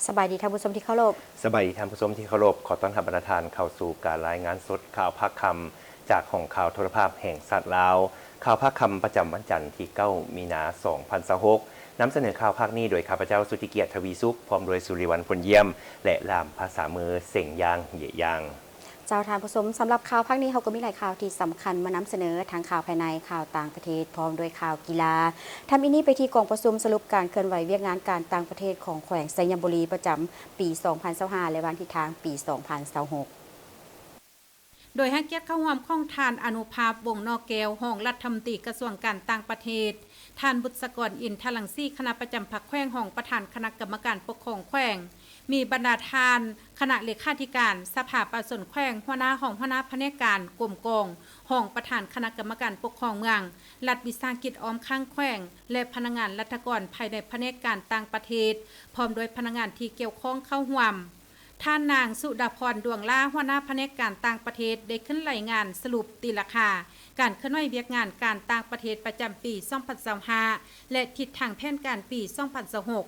ສະບາຍດີທ່ານຜູ້ຊົມທີ່ເຄົາລົບ. ສະບາຍດີທ່ານຜູ້ຊົມທີ່ເຄົາລົບ. ຂໍຕ້ອນຮັບບັນດາທ່ານເຂົ້າສູ່ການລາຍງານສົດຂ່າວພາກຄ່ຳ ຈາກຫ້ອງຂ່າວໂທລະພາບແຫ່ງຊາດລາວ. ຂ່າວພາກຄ່ຳປະຈຳວັນຈັນທີເກົ້າ ມີນາ ສອງພັນຊາວຫົກ. ນຳສະເໜີຂ່າວພາກນີ້ໂດຍຂ້າພະເຈົ້າ ສຸດທິກຽດ ທະວີສຸກ, ພ້ອມດ້ວຍ ສຸລິວັນ ພົນຢ້ຽມ ແລະ ລ່າມພາສາມື ເສັງຢ່າງ ເຢຍຢ່າງ. ເຈົ້າທ່ານຜູ້ຊົມ, ສຳລັບຂ່າວພາກນີ້ ເຮົາກໍມີຫຼາຍຂ່າວທີ່ສຳຄັນມານຳສະເໜີ, ທັງຂ່າວພາຍໃນ, ຂ່າວຕ່າງປະເທດ, ພ້ອມດ້ວຍຂ່າວກິລາ. ທຳອິດນີ້ໄປທີ່ກອງປະຊຸມສະຫຼຸບການເຄື່ອນໄຫວວຽກງານການຕ່າງປະເທດຂອງແຂວງໄຊຍະບູລີ ປະຈຳປີສອງພັນຊາວຫ້າ ແລະ ວາງທິດທາງປີສອງພັນຊາວຫົກ. ໂດຍໃຫ້ກຽດເຂົ້າຮ່ວມຂອງທ່ານ ອະນຸພາບ ວົງໜໍ່ແກ້ວ, ຮອງລັດຖະມົນຕີກະຊວງການຕ່າງປະເທດ, ທ່ານ ບຸດສະກອນ ອິນທະລັງສີ, ຄະນະປະຈຳພັກແຂວງ, ຮອງປະທານຄະນະກຳມະການປົກຄອງແຂວງ, ມີບັນດາທ່ານຄະນະເລຂາທິການສະພາປະຊາຊົນແຂວງ, ຫົວໜ້າຫ້ອງ, ຫົວໜ້າພະແນກການກົມກອງ, ຮອງປະທານຄະນະກຳມະການປົກຄອງເມືອງ, ລັດວິສາຫະກິດອ້ອມຂ້າງແຂວງ ແລະ ພະນັກງານລັດຖະກອນພາຍໃນພະແນກການຕ່າງປະເທດ, ພ້ອມດ້ວຍພະນັກງານທີ່ກ່ຽວຂ້ອງເຂົ້າຮ່ວມ. ທ່ານນາງ ສຸດາພອນ ດວງຫຼ້າ, ຫົວໜ້າພະແນກການຕ່າງປະເທດ ໄດ້ຂຶ້ນລາຍງານສະຫຼຸບຕີລາຄາການເຄື່ອນໄຫວວຽກງານການຕ່າງປະເທດປະຈຳປີສອງພັນຊາວຫ້າ ແລະ ທິດທາງແຜນການປີສອງພັນຊາວຫົກ.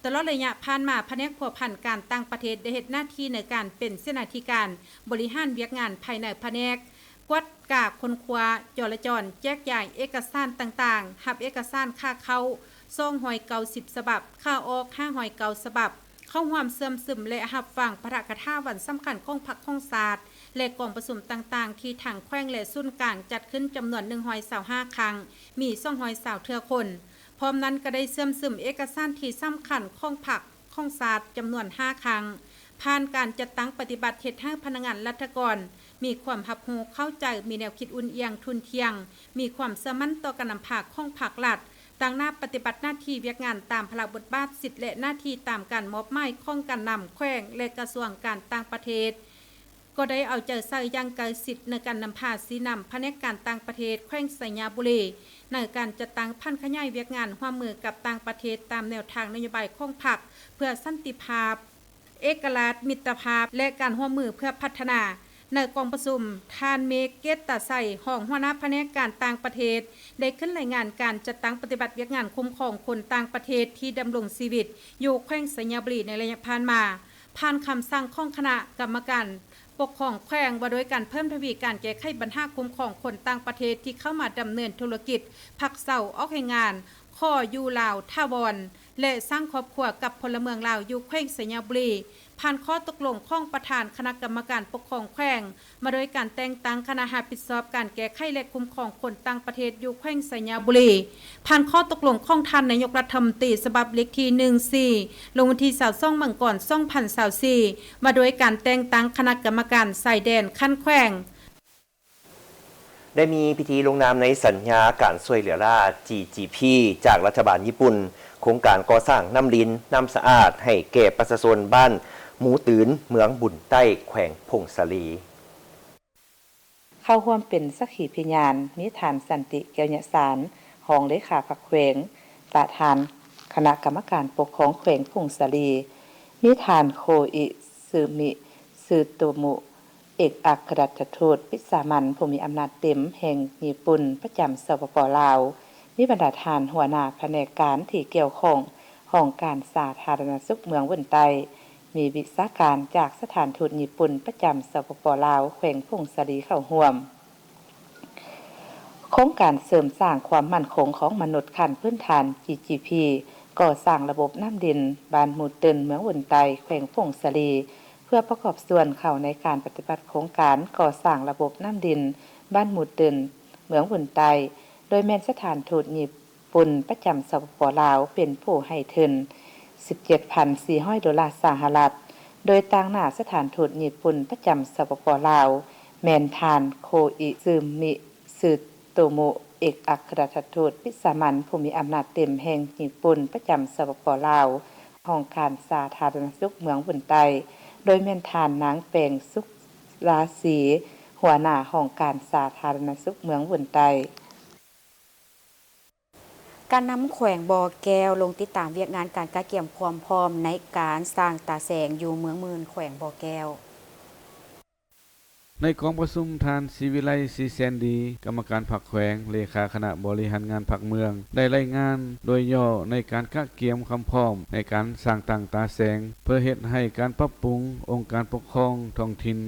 ຕະຫຼອດໄລຍະຜ່ານມາ, ພະແນກພົວພັນການຕ່າງປະເທດໄດ້ເຮັດໜ້າທີ່ໃນການເປັນເສນາທິການບໍລິຫານວຽກງານພາຍໃນພະແນກ, ກວດກາຄົ້ນຄວ້າ, ຈໍລະຈອນ, ແຈກຢາຍເອກະສານຕ່າງໆ, ຮັບເອກະສານຂາເຂົ້າສອງຮ້ອຍເກົ້າສິບສະບັບ, ຂາອອກຫ້າຮ້ອຍເກົ້າສະບັບ, ເຂົ້າຮ່ວມເຊື່ອມຊຶມ ແລະ ຮັບຟັງປາຖະກະຖາວັນສຳຄັນຂອງພັກຂອງຊາດ ແລະ ກອງປະຊຸມຕ່າງໆ ທີ່ທາງແຂວງ ແລະ ສູນກາງຈັດຂຶ້ນຈຳນວນໜຶ່ງຮ້ອຍຊາວຫ້າຄັ້ງ, ມີສອງຮ້ອຍຊາວເທື່ອຄົນ. ພ້ອມນັ້ນກໍໄດ້ເຊື່ອມຊຶມເອກະສານທີ່ສຳຄັນຂອງພັກຂອງຊາດຈຳນວນຫ້າຄັ້ງ. ຜ່ານການຈັດຕັ້ງປະຕິບັດເຮັດໃຫ້ພະນັກງານລັດຖະກອນມີຄວາມຮັບຮູ້ເຂົ້າໃຈ, ມີແນວຄິດອຸ່ນອຽງທຸ່ນທ່ຽງ, ມີຄວາມເຊື່ອໝັ້ນຕໍ່ການນຳພາຂອງພັກລັດ, ຕາງໜ້າປະຕິບັດໜ້າທີ່ວຽກງານຕາມພາລະບົດບາດ, ສິດ ແລະ ໜ້າທີ່ຕາມການມອບໝາຍຂອງການນຳແຂວງ ແລະ ກະຊວງການຕ່າງປະເທດ. ກໍໄດ້ເອົາໃຈໃສ່ຢ່າງໃກ້ຊິດໃນການນຳພາຊີ້ນຳພະແນກການຕ່າງປະເທດແຂວງໄຊຍະບູລີ ໃນການຈັດຕັ້ງຜັນຂະຫຍາຍວຽກງານຮ່ວມມືກັບຕ່າງປະເທດຕາມແນວທາງນະໂຍບາຍຂອງພັກ ເພື່ອສັນຕິພາບ, ເອກະລາດ, ມິດຕະພາບ ແລະ ການຮ່ວມມືເພື່ອພັດທະນາ. ໃນກອງປະຊຸມ, ທ່ານ ເມກ ເກດຕາໄຊ, ຮອງຫົວໜ້າພະແນກການຕ່າງປະເທດ ໄດ້ຂຶ້ນລາຍງານການຈັດຕັ້ງປະຕິບັດວຽກງານຄຸ້ມຄອງຄົນຕ່າງປະເທດທີ່ດຳລົງຊີວິດຢູ່ແຂວງໄຊຍະບູລີໃນໄລຍະຜ່ານມາ. ຜ່ານຄຳສັ່ງຂອງຄະນະກຳມະການປົກຄອງແຂວງວ່າດ້ວຍການເພີ່ມທະວີການແກ້ໄຂບັນຫາຄຸ້ມຄອງຄົນຕ່າງປະເທດທີ່ເຂົ້າມາດຳເນີນທຸລະກິດ ພັກເຊົ່າ, ອອກແຮງງານ, ຂໍຢູ່ລາວຖາວອນ ແລະ ສ້າງຄອບຄົວກັບພົນລະເມືອງລາວຢູ່ແຂວງໄຊຍະບູລີ, ຜ່ານຂໍ້ຕົກລົງຂອງປະທານຄະນະກຳມະການປົກຄອງແຂວງ ວ່າດ້ວຍການແຕ່ງຕັ້ງຄະນະຮັບຜິດຊອບການແກ້ໄຂ ແລະ ຄຸ້ມຄອງຄົນຕ່າງປະເທດຢູ່ແຂວງໄຊຍະບູລີ, ຜ່ານຂໍ້ຕົກລົງຂອງທ່ານນາຍົກລັດຖະມົນຕີ ສະບັບເລກທີໜຶ່ງສີ່ ລົງວັນທີຊາວສອງ ມັງກອນ ສອງພັນຊາວສີ່ ວ່າດ້ວຍການແຕ່ງຕັ້ງຄະນະກຳມະການຊາຍແດນຂັ້ນແຂວງ. ໄດ້ມີພິທີລົງນາມໃນສັນຍາການຊ່ວຍເຫຼືອລ້າ ຈີຈີພີ ຈາກລັດຖະບານຍີ່ປຸ່ນ, ໂຄງການກໍ່ສ້າງນ້ຳລິນ, ນ້ຳສະອາດ ໃຫ້ແກ່ປະຊາຊົນບ້ານໝູຕື່ນ, ເມືອງບຸນໃຕ້, ແຂວງຜົ້ງສາລີ. ເຂົ້າຮ່ວມເປັນສັກຂີພະຍານ ມີທ່ານ ສັນຕິ ແກ້ວຍະສານ, ຮອງເລຂາພັກແຂວງ, ປະທານຄະນະກຳມະການປົກຄອງແຂວງຜົ້ງສາລີ, ມີທ່ານ ໂຄອິຊຶມິ ຊືໂຕມຸ ເອກອັກຄະລັດຖະທູດວິສາມັນຜູ້ມີອຳນາດເຕັມແຫ່ງຍີ່ປຸ່ນປະຈຳ ສປປ ລາວ, ມີບັນດາທ່ານຫົວໜ້າພະແນກການທີ່ກ່ຽວຂ້ອງ, ຫ້ອງການສາທາລະນະສຸກເມືອງວຶນໃຕ້, ມີວິຊາການຈາກສະຖານທູດຍີ່ປຸ່ນປະຈຳ ສປປ ລາວ ແຂວງຜົ້ງສາລີເຂົ້າຮ່ວມ. ໂຄງການເສີມສ້າງຄວາມໝັ້ນຄົງຂອງມະນຸດຂັ້ນພື້ນຖານ ຈີຈີພີ ກໍ່ສ້າງລະບົບນ້ຳລິນ ບ້ານໝູເຕີນ ເມືອງວຶນໃຕ້ ແຂວງຜົ້ງສາລີ ເພື່ອປະກອບສ່ວນເຂົ້າໃນການປະຕິບັດໂຄງການກໍ່ສ້າງລະບົບນ້ຳລິນ ບ້ານໝູເຕີນ ເມືອງວຶນໃຕ້ ໂດຍແມ່ນສະຖານທູດຍີ່ປຸ່ນປະຈຳ ສປປ ລາວ ເປັນຜູ້ໃຫ້ທຶນ ສິບເຈັດພັນສີ່ຮ້ອຍໂດລາສະຫະລັດ, ໂດຍຕາງໜ້າສະຖານທູດຍີ່ປຸ່ນປະຈຳ ສປປ ລາວ ແມ່ນທ່ານ ໂຄອິຊຶມິ ຊືໂຕມຸ ເອກອັກຄະລັດຖະທູດວິສາມັນຜູ້ມີອຳນາດເຕັມແຫ່ງຍີ່ປຸ່ນປະຈຳ ສປປ ລາວ, ຫ້ອງການສາທາລະນະສຸກເມືອງວຶນໃຕ້, ໂດຍແມ່ນທ່ານນາງ ແປງສຸກລາສີ ຫົວໜ້າຫ້ອງການສາທາລະນະສຸກເມືອງວຶນໃຕ້. ການນຳແຂວງບໍ່ແກ້ວລົງຕິດຕາມວຽກງານການກະກຽມຄວາມພ້ອມໃນການສ້າງຕາແສງຢູ່ເມືອງໝື່ນ ແຂວງບໍ່ແກ້ວ. ໃນກອງປະຊຸມ, ທ່ານ ສີວິໄລ ສີແສນດີ ກຳມະການພັກແຂວງ, ເລຂາຄະນະບໍລິຫານງານພັກເມືອງ ໄດ້ລາຍງານໂດຍຫຍໍ້ໃນການກະກຽມຄວາມພ້ອມໃນການສ້າງຕັ້ງຕາແສງ ເພື່ອເຮັດໃຫ້ການປັບປຸງອົງການປົກຄອງທ້ອງຖິ່ນ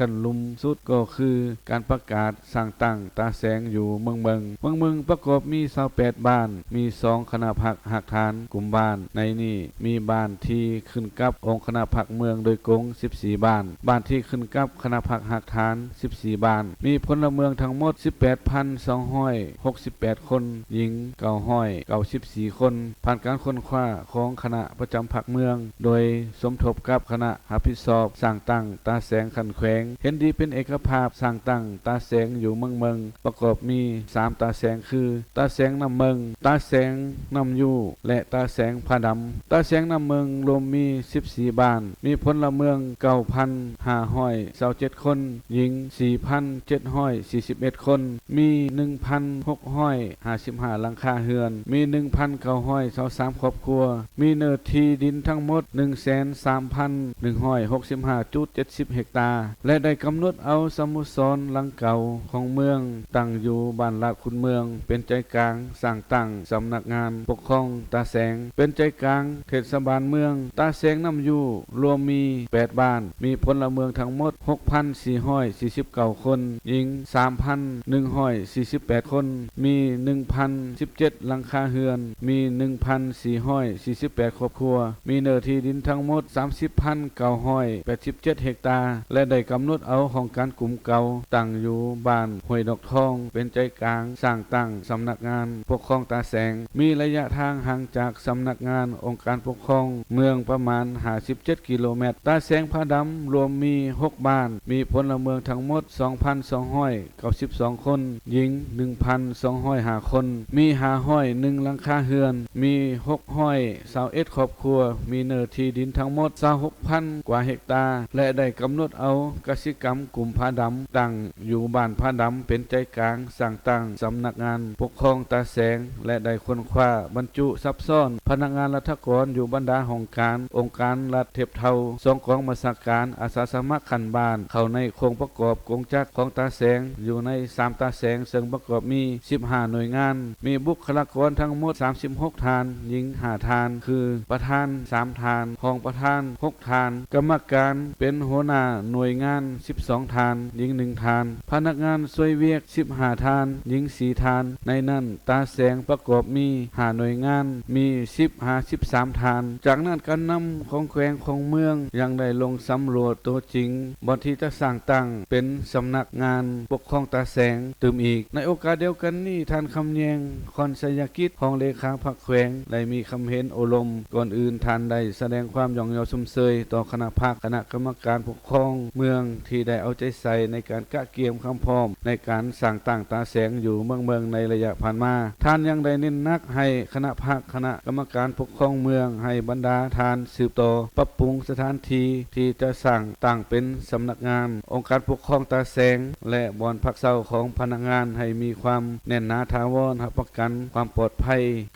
ຂັ້ນລຸ່ມສຸດກໍຄືການປະກາດສ້າງຕັ້ງຕາແສງຢູ່ເມືອງເບິ່ງ. ເມືອງເບິ່ງປະກອບມີຊາວແປດບ້ານ, ມີສອງຄະນະພັກຮາກຖານກຸ່ມບ້ານ, ໃນນີ້ມີບ້ານທີ່ຂຶ້ນກັບອົງຄະນະພັກເມືອງໂດຍກົງສິບສີ່ບ້ານ, ບ້ານທີ່ຂຶ້ນກັບຄະນະພັກຮາກຖານສິບສີ່ບ້ານ, ມີພົນລະເມືອງທັງໝົດສິບແປດພັນສອງຮ້ອຍຫົກສິບແປດຄົນ, ຍິງເກົ້າຮ້ອຍເກົ້າສິບສີ່ຄົນ. ຜ່ານການຄົ້ນຄວ້າຂອງຄະນະປະຈຳພັກເມືອງ ໂດຍສົມທົບກັບຄະນະ ຮັບຜິດຊອບສ້າງຕັ້ງຕາແສງຂັ້ນແຂວງ ເຫັນດີເປັນເອກະພາບສ້າງຕັ້ງຕາແສງຢູ່ເມືອງເບິ່ງ ປະກອບມີສາມຕາແສງຄື ຕາແສງນ້ຳເບິ່ງ, ຕາແສງນ້ຳຢູ່ ແລະ ຕາແສງຜາດຳ. ຕາແສງນ້ຳເບິ່ງລວມມີສິບສີ່ບ້ານ, ມີພົນລະເມືອງເກົ້າພັນຫ້າຮ້ອຍຊາວເຈັດຄົນ, ຍິງສີ່ພັນເຈັດຮ້ອຍສີ່ສິບເອັດຄົນ, ມີໜຶ່ງພັນຫົກຮ້ອຍຫ້າສິບຫ້າຫຼັງຄາເຮືອນ, ມີໜຶ່ງພັນເກົ້າຮ້ອຍຊາວສາມຄອບຄົວ, ມີເນື້ອທີ່ດິນທັງໝົດໜຶ່ງແສນສາມພັນໜຶ່ງຮ້ອຍຫົກສິບຫ້າຈຸດເຈັດສິບເຮັກຕາ ແລະ ໄດ້ກຳນົດເອົາສະໂມສອນຫຼັງເກົ່າຂອງເມືອງ ຕັ້ງຢູ່ບ້ານລາດຂຸນເມືອງ ເປັນໃຈກາງສ້າງຕັ້ງສຳນັກງານປົກຄອງຕາແສງ, ເປັນໃຈກາງເທດສະບານເມືອງ. ຕາແສງນ້ຳຢູ່ລວມມີແປດບ້ານ, ມີພົນລະເມືອງທັງໝົດຫົກພັນສີ່ຮ້ອຍສີ່ສິບເກົ້າຄົນ, ຍິງສາມພັນໜຶ່ງຮ້ອຍສີ່ສິບແປດຄົນ, ມີໜຶ່ງພັນສິບເຈັດຫຼັງຄາເຮືອນ, ມີໜຶ່ງພັນສີ່ຮ້ອຍສີ່ສິບແປດຄອບຄົວ, ມີເນື້ອທີ່ດິນທັງໝົດສາມສິບພັນເກົ້າຮ້ອຍແປດສິບເຈັດເຮັກຕາ ແລະ ໄດ້ກຳນົດເອົາຫ້ອງການກຸ່ມເກົ່າ ຕັ້ງຢູ່ບ້ານຫ້ວຍດອກທອງ ເປັນໃຈກາງສ້າງຕັ້ງສຳນັກງານປົກຄອງຕາແສງ, ມີໄລຍະທາງຫ່າງຈາກສຳນັກງານອົງການປົກຄອງເມືອງປະມານຫ້າສິບເຈັດກິໂລແມັດ. ຕາແສງຜາດຳລວມມີຫົກບ້ານ, ມີພົນລະເມືອງທັງໝົດສອງພັນສອງຮ້ອຍ ເກົ້າສິບສອງຄົນ, ຍິງໜຶ່ງພັນສອງຮ້ອຍຫ້າຄົນ, ມີຫ້າຮ້ອຍໜຶ່ງຫຼັງຄາເຮືອນ, ມີຫົກຮ້ອຍຊາວເອັດຄອບຄົວ, ມີເນື້ອທີ່ດິນທັງໝົດຊາວຫົກພັນກວ່າເຮັກຕາ ແລະ ໄດ້ກຳນົດເອົາກະສິກຳກຸ່ມຜາດຳ ຕັ້ງຢູ່ບ້ານຜາດຳ ເປັນໃຈກາງສ້າງຕັ້ງສຳນັກງານປົກຄອງຕາແສງ ແລະ ໄດ້ຄົ້ນຄວ້າບັນຈຸຊັບຊ້ອນພະນັກງານລັດຖະກອນຢູ່ບັນດາຫ້ອງການ, ອົງການລັດທຽບເທົ່າ, ສອງກອງບັນຊາການ, ອາສາສະໝັກຂັ້ນບ້ານ ເຂົ້າໃນໂຄງປະກອບ ກົງຈັກຂອງຕາແສງ ຢູ່ໃນສາມຕາແສງ ເຊິ່ງປະກອບມີສິບຫ້າໜ່ວຍງານ, ມີບຸກຄະລາກອນທັງໝົດສາມສິບຫົກທ່ານ, ຍິງຫ້າທ່ານ ຄື ປະທານສາມທ່ານ, ຮອງປະທານຫົກທ່ານ, ກຳມະການເປັນຫົວໜ້າໜ່ວຍງານສິບສອງທ່ານ, ຍິງໜຶ່ງທ່ານ, ພະນັກງານຊ່ວຍວຽກສິບຫ້າທ່ານ, ຍິງສີ່ທ່ານ. ໃນນັ້ນ ຕາແສງປະກອບມີຫ້າໜ່ວຍງານ, ມີສິບຫາສິບສາມທ່ານ. ຈາກນັ້ນ ການນຳຂອງແຂວງຂອງເມືອງຍັງໄດ້ລົງສຳຫຼວດຕົວຈິງ ບ່ອນທີ່ຈະສ້າງຕັ້ງເປັນສຳນັກງານປົກຄອງຕາແສງຕື່ມອີກ. ໃນໂອກາດດຽວກັນນີ້ ທ່ານ ຄຳແຍງ ຄອນໄຊຍະກິດ ຮອງເລຂາພັກແຂວງ ໄດ້ມີຄຳເຫັນໂອ້ລົມ. ກ່ອນອື່ນ ທ່ານໄດ້ສະແດງຄວາມຍ້ອງຍໍຊົມເຊີຍຕໍ່ຄະນະພັກ, ຄະນະກຳມະການປົກຄອງເມືອງ ທີ່ໄດ້ເອົາໃຈໃສ່ໃນການກະກຽມຄວາມພ້ອມໃນການສ້າງຕັ້ງຕາແສງຢູ່ເມືອງເບິ່ງໃນໄລຍະຜ່ານມາ. ທ່ານຍັງໄດ້ເນັ້ນໜັກໃຫ້ຄະນະພັກ, ຄະນະກຳມະການປົກຄອງເມືອງ, ໃຫ້ບັນດາທ່ານ ສືບຕໍ່ປັບປຸງສະຖານທີ່ທີ່ຈະສ້າງຕັ້ງເປັນສຳນັກງານອົງການປົກຄອງຕາແສງ ແລະ ບ່ອນພັກເຊົາຂອງພະນັກງານໃຫ້ມີຄວາມແໜ້ນໜາຖາວອນ, ຮັບປະກັນຄວາມປອດໄພ.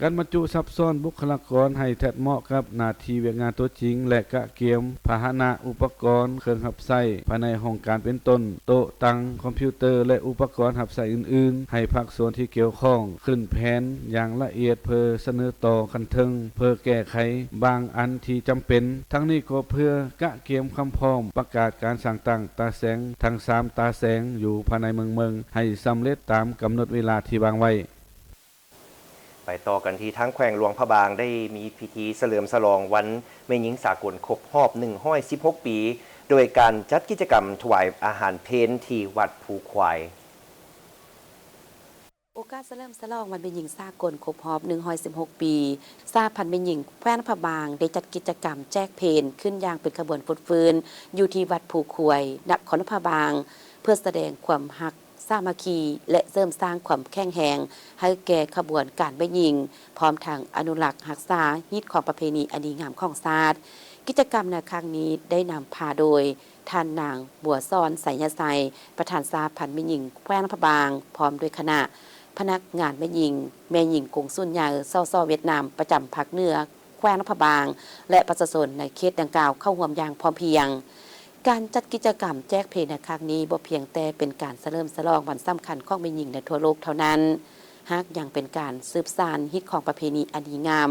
ການບັນຈຸຊັບຊ້ອນບຸກຄະລາກອນໃຫ້ແທດເໝາະກັບໜ້າທີ່ວຽກງານຕົວຈິງ ແລະ ກະກຽມພາຫະນະ, ອຸປະກອນ, ເຄື່ອງຮັບໃຊ້ພາຍໃນຫ້ອງການ ເປັນຕົ້ນ ໂຕະ, ຕັ່ງ, ຄອມພິວເຕີ ແລະ ອຸປະກອນຮັບໃຊ້ອື່ນໆ ໃຫ້ພາກສ່ວນທີ່ກ່ຽວຂ້ອງຂຶ້ນແຜນຢ່າງລະອຽດ ເພື່ອສະເໜີຕໍ່ຂັ້ນເທິງ ເພື່ອແກ້ໄຂບາງອັນທີ່ຈຳເປັນ. ທັງນີ້ກໍເພື່ອກະກຽມຄວາມພ້ອມປະກາດການສ້າງຕັ້ງຕາແສງທັງສາມຕາແສງຢູ່ພາຍໃນເມືອງເບິ່ງ ໃຫ້ສຳເລັດຕາມກຳນົດເວລາທີ່ວາງໄວ້. ໄປຕໍ່ກັນທີ່ທາງແຂວງຫຼວງພະບາງ ໄດ້ມີພິທີສະເຫຼີມສະຫຼອງວັນແມ່ຍິງສາກົນຄົບຮອບໜຶ່ງຮ້ອຍສິບຫົກປີ ໂດຍການຈັດກິດຈະກຳຖວາຍອາຫານເພນທີ່ວັດພູຄວາຍ. ໂອກາດສະເຫຼີມສະຫຼອງວັນແມ່ຍິງສາກົນຄົບຮອບໜຶ່ງຮ້ອຍສິບຫົກປີ, ສະຫະພັນແມ່ຍິງແຂວງຫຼວງພະບາງ ໄດ້ຈັດກິດຈະກຳແຈກເພນຂຶ້ນຢ່າງເປັນຂະບວນຟົດຟື້ນ ຢູ່ທີ່ວັດພູຄວາຍ ນະຄອນຫຼວງພະບາງ ເພື່ອສະແດງຄວາມຮັກ ສາມັກຄີ ແລະ ເສີມສ້າງຄວາມແຂງແຮງໃຫ້ແກ່ຂະບວນການແມ່ຍິງ, ພ້ອມທັງອະນຸລັກຮັກສາຮີດຄອງປະເພນີອັນດີງາມຂອງຊາດ. ກິດຈະກຳໃນຄັ້ງນີ້ໄດ້ນຳພາໂດຍ ທ່ານນາງ ບົວສອນ ໄຊຍະໄຊ, ປະທານສະຫະພັນແມ່ຍິງແຂວງຫຼວງພະບາງ, ພ້ອມດ້ວຍຄະນະພະນັກງານແມ່ຍິງ, ແມ່ຍິງກົງສຸນໃຫຍ່ ສສ ຫວຽດນາມ ປະຈຳພາກເໜືອ ແຂວງຫຼວງພະບາງ ແລະ ປະຊາຊົນໃນເຂດດັ່ງກ່າວເຂົ້າຮ່ວມຢ່າງພ້ອມພຽງ. ການຈັດກິດຈະກຳແຈກເພໃນຄັ້ງນີ້ ບໍ່ພຽງແຕ່ເປັນການສະເຫຼີມສະຫຼອງວັນສຳຄັນຂອງແມ່ຍິງໃນທົ່ວໂລກເທົ່ານັ້ນ, ຫາກຍັງເປັນການສືບສານຮີດຄອງປະເພນີອັນດີງາມ,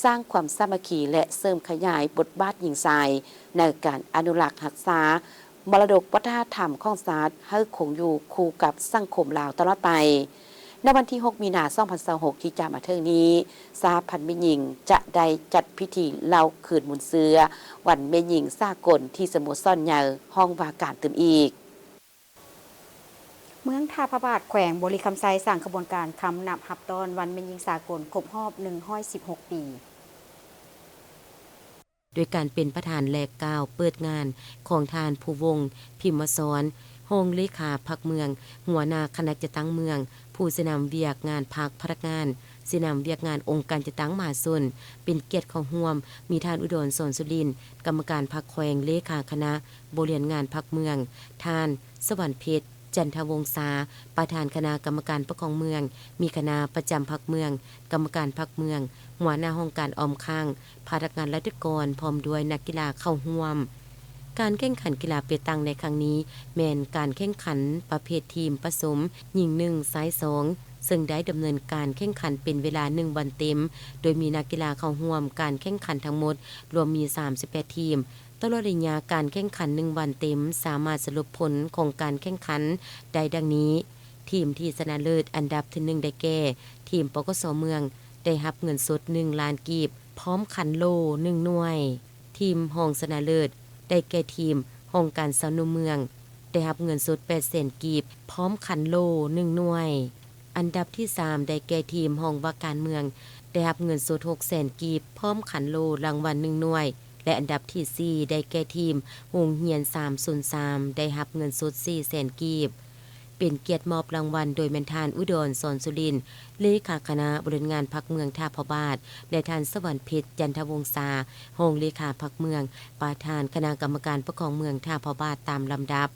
ສ້າງຄວາມສາມັກຄີ ແລະ ເສີມຂະຫຍາຍບົດບາດຍິງຊາຍໃນການອະນຸລັກຮັກສາ ມໍລະດົກວັດທະນະທຳຂອງຊາດໃຫ້ຄົງຢູ່ຄູ່ກັບສັງຄົມລາວຕະຫຼອດໄປ. ໃນວັນທີຫົກ ມີນາ ສອງພັນຊາວຫົກ ທີ່ຈະມາເຖິງນີ້, ສະຫະພັນແມ່ຍິງຈະໄດ້ຈັດພິທີເລົ່າຄືນມູນເຊື້ອວັນແມ່ຍິງສາກົນທີ່ສະໂມສອນໃຫຍ່ຫ້ອງວ່າການຕື່ມອີກ. ເມືອງທ່າພະບາດ ແຂວງບໍລິຄຳໄຊ ສ້າງຂະບວນການຄຳນັບຮັບຕ້ອນວັນແມ່ຍິງສາກົນຄົບຮອບໜຶ່ງຮ້ອຍສິບຫົກປີ. ໂດຍການເປັນປະທານແລະກ່າວເປີດງານຂອງທ່ານ ພູວົງ ພິມມະສອນ ຮອງເລຂາພັກເມືອງ, ຫົວໜ້າຄະນະຈັດຕັ້ງເມືອງ, ຜູ້ຊີ້ນຳວຽກງານພັກ, ພະນັກງານ, ຊີ້ນຳວຽກງານອົງການຈັດຕັ້ງມະຫາຊົນ, ເປັນກຽດເຂົ້າຮ່ວມ ມີທ່ານ ອຸດອນ ສອນສຸລິນ ກຳມະການພັກແຂວງ, ເລຂາຄະນະບໍລິຫານງານພັກເມືອງ, ທ່ານ ສະຫວັນເພັດ ຈັນທະວົງສາ ປະທານຄະນະກຳມະການປົກຄອງເມືອງ, ມີຄະນະປະຈຳພັກເມືອງ, ກຳມະການພັກເມືອງ, ຫົວໜ້າຫ້ອງການອ້ອມຂ້າງ, ພະນັກງານລັດຖະກອນ ພ້ອມດ້ວຍນັກກິລາເຂົ້າຮ່ວມ. ການແຂ່ງຂັນກິລາເປຕັງໃນຄັ້ງນີ້ ແມ່ນການແຂ່ງຂັນປະເພດທີມປະສົມ ຍິງໜຶ່ງ ຊາຍສອງ ເຊິ່ງໄດ້ດຳເນີນການແຂ່ງຂັນເປັນເວລາໜຶ່ງວັນເຕັມ, ໂດຍມີນັກກິລາເຂົ້າຮ່ວມການແຂ່ງຂັນທັງໝົດລວມມີສາມສິບແປດທີມ. ຕະຫຼອດໄລຍະການແຂ່ງຂັນໜຶ່ງວັນເຕັມ ສາມາດສະຫຼຸບຜົນຂອງການແຂ່ງຂັນໄດ້ດັ່ງນີ້: ທີມທີ່ຊະນະເລີດອັນດັບທີໜຶ່ງໄດ້ແກ່ ທີມ ປກສ ເມືອງ ໄດ້ຮັບເງິນສົດໜຶ່ງລ້ານກີບ ພ້ອມຂັນໂຫຼໜຶ່ງໜ່ວຍ, ທີມຮອງຊະນະເລີດໄດ້ແກ່ທີມຫ້ອງການຊາວໜຸ່ມເມືອງ ໄດ້ຮັບເງິນສົດແປດແສນກີບ ພ້ອມຂັນໂຫຼໜຶ່ງໜ່ວຍ. ອັນດັບທີສາມໄດ້ແກ່ທີມຫ້ອງວ່າການເມືອງ ໄດ້ຮັບເງິນສົດຫົກແສນກີບ ພ້ອມຂັນໂຫຼລາງວັນໜຶ່ງໜ່ວຍ ແລະ ອັນດັບທີສີ່ໄດ້ແກ່ທີມໂຮງຮຽນສາມສູນສາມ ໄດ້ຮັບເງິນສົດສີ່ແສນກີບ. ເປັນກຽດມອບລາງວັນໂດຍແມ່ນທ່ານ ອຸດອນ ສອນສຸລິນ ເລຂາຄະນະບໍລິຫານງານພັກເມືອງທ່າພະບາດ ແລະ ທ່ານ ສະຫວັນເພັດ ຈັນທະວົງສາ ຮອງເລຂາພັກເມືອງ ປະທານຄະນະກຳມະການປົກຄອງເມືອງທ່າພະບາດຕາມລຳດັບ.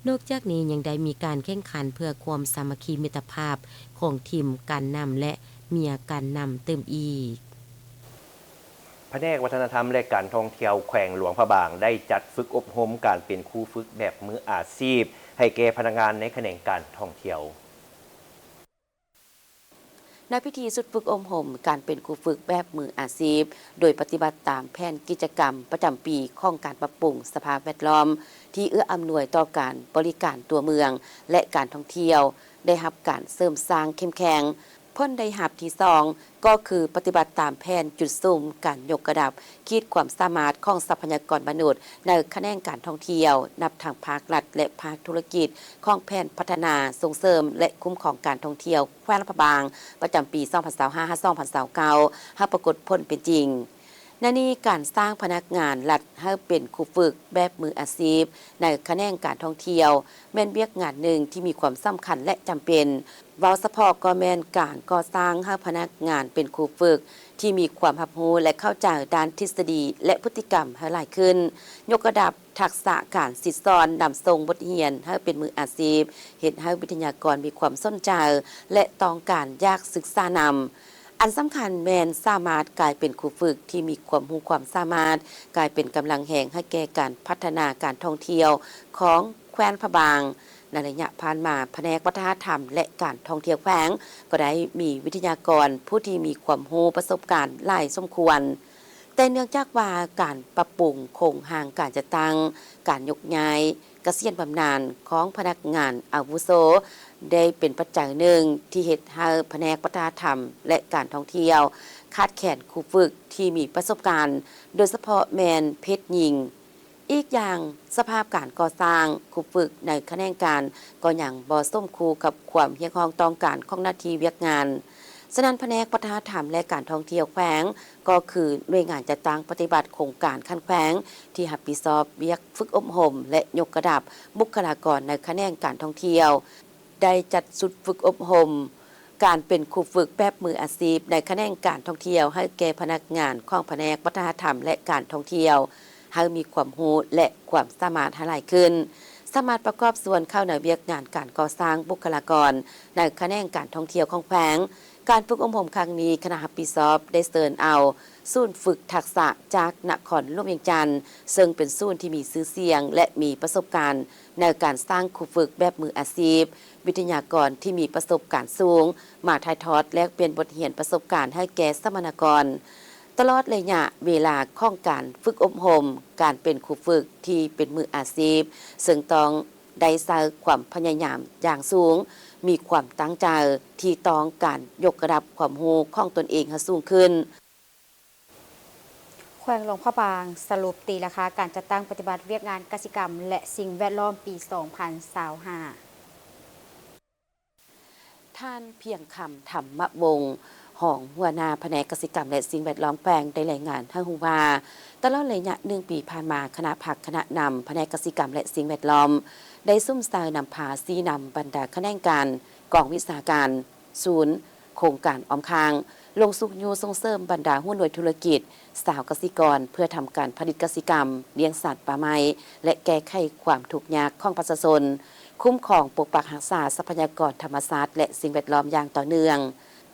ນອກຈາກນີ້ຍັງໄດ້ມີການແຂ່ງຂັນເພື່ອຄວາມສາມັກຄີມິດຕະພາບຂອງທີມການນຳ ແລະ ເມຍການນຳຕື່ມອີກ. ພະແນກວັດທະນະທຳ ແລະ ການທ່ອງທ່ຽວແຂວງຫຼວງພະບາງ ໄດ້ຈັດຝຶກອົບຮົມການເປັນຄູຝຶກແບບມືອາຊີບ ໃຫ້ແກ່ພະນັກງານໃນຂະແໜງການທ່ອງທ່ຽວ. ໃນພິທີຊຸດຝຶກອົບຮົມການເປັນຄູຝຶກແບບມືອາຊີບ ໂດຍປະຕິບັດຕາມແຜນກິດຈະກຳປະຈຳປີຂອງການປັບປຸງສະພາບແວດລ້ອມ ທີ່ເອື້ອອຳນວຍຕໍ່ການບໍລິການຕົວເມືອງ ແລະ ການທ່ອງທ່ຽວ ໄດ້ຮັບການເສີມສ້າງເຂັ້ມແຂງ. ຜົນໄດ້ຮັບທີສອງ ກໍຄືປະຕິບັດຕາມແຜນຈຸດສຸມການຍົກລະດັບຂີດຄວາມສາມາດຂອງຊັບພະຍາກອນມະນຸດໃນຂະແໜງການທ່ອງທ່ຽວ ນັບທັງພາກລັດ ແລະ ພາກທຸລະກິດ ຂອງແຜນພັດທະນາ, ສົ່ງເສີມ ແລະ ຄຸ້ມຄອງການທ່ອງທ່ຽວແຂວງຫຼວງພະບາງ ປະຈຳປີສອງພັນຊາວຫ້າ ຫາ ສອງພັນຊາວເກົ້າ ໃຫ້ປາກົດຜົນເປັນຈິງ. ໃນນີ້, ການສ້າງພະນັກງານລັດໃຫ້ເປັນຄູຝຶກແບບມືອາຊີບໃນຂະແໜງການທ່ອງທ່ຽວ ແມ່ນວຽກງານໜຶ່ງທີ່ມີຄວາມສຳຄັນ ແລະ ຈຳເປັນ. ເວົ້າສະເພາະກໍແມ່ນການກໍ່ສ້າງໃຫ້ພະນັກງານເປັນຄູຝຶກທີ່ມີຄວາມຮັບຮູ້ ແລະ ເຂົ້າໃຈດ້ານທິດສະດີ ແລະ ພຶດຕິກຳໃຫ້ຫຼາຍຂຶ້ນ, ຍົກລະດັບທັກສະການສິດສອນນຳສົ່ງບົດຮຽນໃຫ້ເປັນມືອາຊີບ, ເຮັດໃຫ້ວິທະຍາກອນມີຄວາມສົນໃຈ ແລະ ຕ້ອງການຢາກສຶກສານຳ. ອັນສຳຄັນແມ່ນສາມາດກາຍເປັນຄູຝຶກທີ່ມີຄວາມຮູ້ຄວາມສາມາດ, ກາຍເປັນກຳລັງແຮງໃຫ້ແກ່ການພັດທະນາການທ່ອງທ່ຽວຂອງແຂວງພະບາງ. ໃນໄລຍະຜ່ານມາ, ພະແນກວັດທະນະທຳ ແລະ ການທ່ອງທ່ຽວແຂວງ ກໍໄດ້ມີວິທະຍາກອນຜູ້ທີ່ມີຄວາມຮູ້ປະສົບການຫຼາຍສົມຄວນ. ແຕ່ເນື່ອງຈາກວ່າການປັບປຸງໂຄງຮ່າງການຈັດຕັ້ງ, ການຍົກຍ້າຍ, ກະສຽນບຳນານຂອງພະນັກງານອາວຸໂສ ໄດ້ເປັນປັດໄຈໜຶ່ງທີ່ເຮັດໃຫ້ພະແນກວັດທະນະທຳ ແລະ ການທ່ອງທ່ຽວ ຂາດແຄນຄູຝຶກທີ່ມີປະສົບການ, ໂດຍສະເພາະແມ່ນເພດຍິງ. ອີກຢ່າງ, ສະພາບການກໍ່ສ້າງຄູຝຶກໃນຂະແໜງການກໍຍັງບໍ່ສົມຄູ່ກັບຄວາມຮຽກຮ້ອງຕ້ອງການຂອງໜ້າທີ່ວຽກງານ. ສະນັ້ນ, ພະແນກວັດທະນະທຳ ແລະ ການທ່ອງທ່ຽວແຂວງ ກໍຄືໜ່ວຍງານຈັດຕັ້ງປະຕິບັດໂຄງການຂັ້ນແຂວງ ທີ່ຮັບຜິດຊອບວຽກຝຶກອົບຮົມ ແລະ ຍົກລະດັບບຸກຄະລາກອນໃນຂະແໜງການທ່ອງທ່ຽວ ໄດ້ຈັດຊຸດຝຶກອົບຮົມການເປັນຄູຝຶກແບບມືອາຊີບໃນຂະແໜງການທ່ອງທ່ຽວ ໃຫ້ແກ່ພະນັກງານຂອງພະແນກວັດທະນະທຳ ແລະ ການທ່ອງທ່ຽວ ໃຫ້ມີຄວາມຮູ້ ແລະ ຄວາມສາມາດໃຫ້ຫຼາຍຂຶ້ນ, ສາມາດປະກອບສ່ວນເຂົ້າໃນວຽກງານການກໍ່ສ້າງບຸກຄະລາກອນໃນຂະແໜງການທ່ອງທ່ຽວຂອງແຂວງ, ການຝຶກອົບຮົມຄັ້ງນີ້, ຄະນະຮັບຜິດຊອບໄດ້ເຊີນເອົາສູນຝຶກທັກສະຈາກນະຄອນຫຼວງວຽງຈັນ, ເຊິ່ງເປັນສູນທີ່ມີຊື່ສຽງ ແລະ ມີປະສົບການໃນການສ້າງຄູຝຶກແບບມືອາຊີບ, ວິທະຍາກອນທີ່ມີປະສົບການສູງ ມາຖ່າຍທອດແລກປ່ຽນບົດຮຽນປະສົບການໃຫ້ແກ່ສຳມະນາກອນ. ຕະຫຼອດໄລຍະເວລາຂອງການຝຶກອົບຮົມ, ການເປັນຄູຝຶກທີ່ເປັນມືອາຊີບ ເຊິ່ງຕ້ອງ ໄດ້ໃຊ້ຄວາມພະຍາຍາມຢ່າງສູງ, ມີຄວາມຕັ້ງໃຈທີ່ຕ້ອງການຍົກລະດັບຄວາມຮູ້ຂອງຕົນເອງໃຫ້ສູງຂຶ້ນ. ແຂວງຫຼວງພະບາງສະຫຼຸບຕີລາຄາການຈັດຕັ້ງປະຕິບັດວຽກງານກະສິກຳ ແລະ ສິ່ງແວດລ້ອມປີສອງພັນຊາວຫ້າ. ທ່ານ ພຽງຄຳ ທຳມະວົງ ຮອງຫົວໜ້າພະແນກກະສິກຳ ແລະ ສິ່ງແວດລ້ອມແຂວງ ໄດ້ລາຍງານໃຫ້ຮູ້ວ່າ, ຕະຫຼອດໄລຍະໜຶ່ງປີຜ່ານມາ, ຄະນະພັກຄະນະນຳພະແນກກະສິກຳ ແລະ ສິ່ງແວດລ້ອມ ໄດ້ສຸມໃສ່ນຳພາຊີ້ນຳບັນດາຂະແໜງການ, ກອງວິຊາການ, ສູນ, ໂຄງການອ້ອມຂ້າງ, ລົງຊຸກຍູ້ສົ່ງເສີມບັນດາຫົວໜ່ວຍທຸລະກິດ, ຊາວກະສິກອນ ເພື່ອທຳການຜະລິດກະສິກຳ, ລ້ຽງສັດ, ປ່າໄມ້ ແລະ ແກ້ໄຂຄວາມທຸກຍາກຂອງປະຊາຊົນ, ຄຸ້ມຄອງປົກປັກຮັກສາຊັບພະຍາກອນທຳມະຊາດ ແລະ ສິ່ງແວດລ້ອມຢ່າງຕໍ່ເນື່ອງ.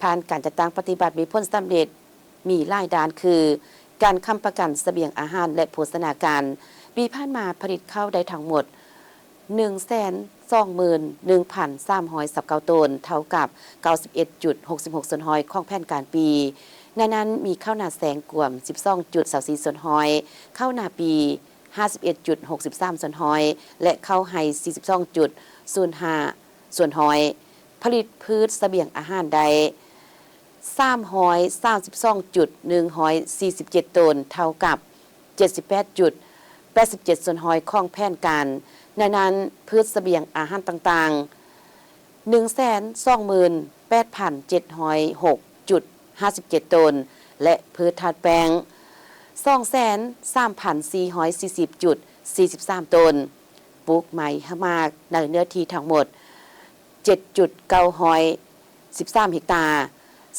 ຜ່ານການຈັດຕັ້ງປະຕິບັດມີຜົນສຳເລັດມີຫຼາຍດ້ານ ຄື ການຄ້ຳປະກັນສະບຽງອາຫານ ແລະ ໂພຊະນາການ, ປີຜ່ານມາຜະລິດເຂົ້າໄດ້ທັງໝົດ ໜຶ່ງແສນສອງໝື່ນໜຶ່ງພັນສາມຮ້ອຍຊາວເກົ້າໂຕນ, ເທົ່າກັບເກົ້າສິບເອັດຈຸດຫົກສິບຫົກສ່ວນຮ້ອຍຂອງແຜນການປີ. ໃນນັ້ນມີເຂົ້ານາແຊງກວມສິບສອງຈຸດຊາວສີ່ສ່ວນຮ້ອຍ, ເຂົ້ານາປີຫ້າສິບເອັດຈຸດຫົກສິບສາມສ່ວນຮ້ອຍ ແລະ ເຂົ້າໄຮ່ສີ່ສິບສອງຈຸດສູນຫ້າສ່ວນຮ້ອຍ, ຜະລິດພືດສະບຽງອາຫານໄດ້ສາມຮ້ອຍສາມສິບສອງຈຸດໜຶ່ງຮ້ອຍສີ່ສິບເຈັດໂຕນ, ເທົ່າກັບ ເຈັດສິບແປດຈຸດແປດສິບເຈັດສ່ວນຮ້ອຍຂອງແຜນການ. ໃນນັ້ນ, ພືດສະບຽງອາຫານຕ່າງໆ ໜຶ່ງແສນສອງໝື່ນແປດພັນເຈັດຮ້ອຍຫົກຈຸດຫ້າສິບເຈັດໂຕນ ແລະ ພືດທາດແປ້ງ ສອງແສນສາມພັນສີ່ຮ້ອຍສີ່ສິບຈຸດສີ່ສິບສາມໂຕນ, ປູກໄມ້ຮາກໝາກໃນເນື້ອທີ່ທັງໝົດ ເຈັດຈຸດເກົ້າຮ້ອຍສິບສາມເຮັກຕາ.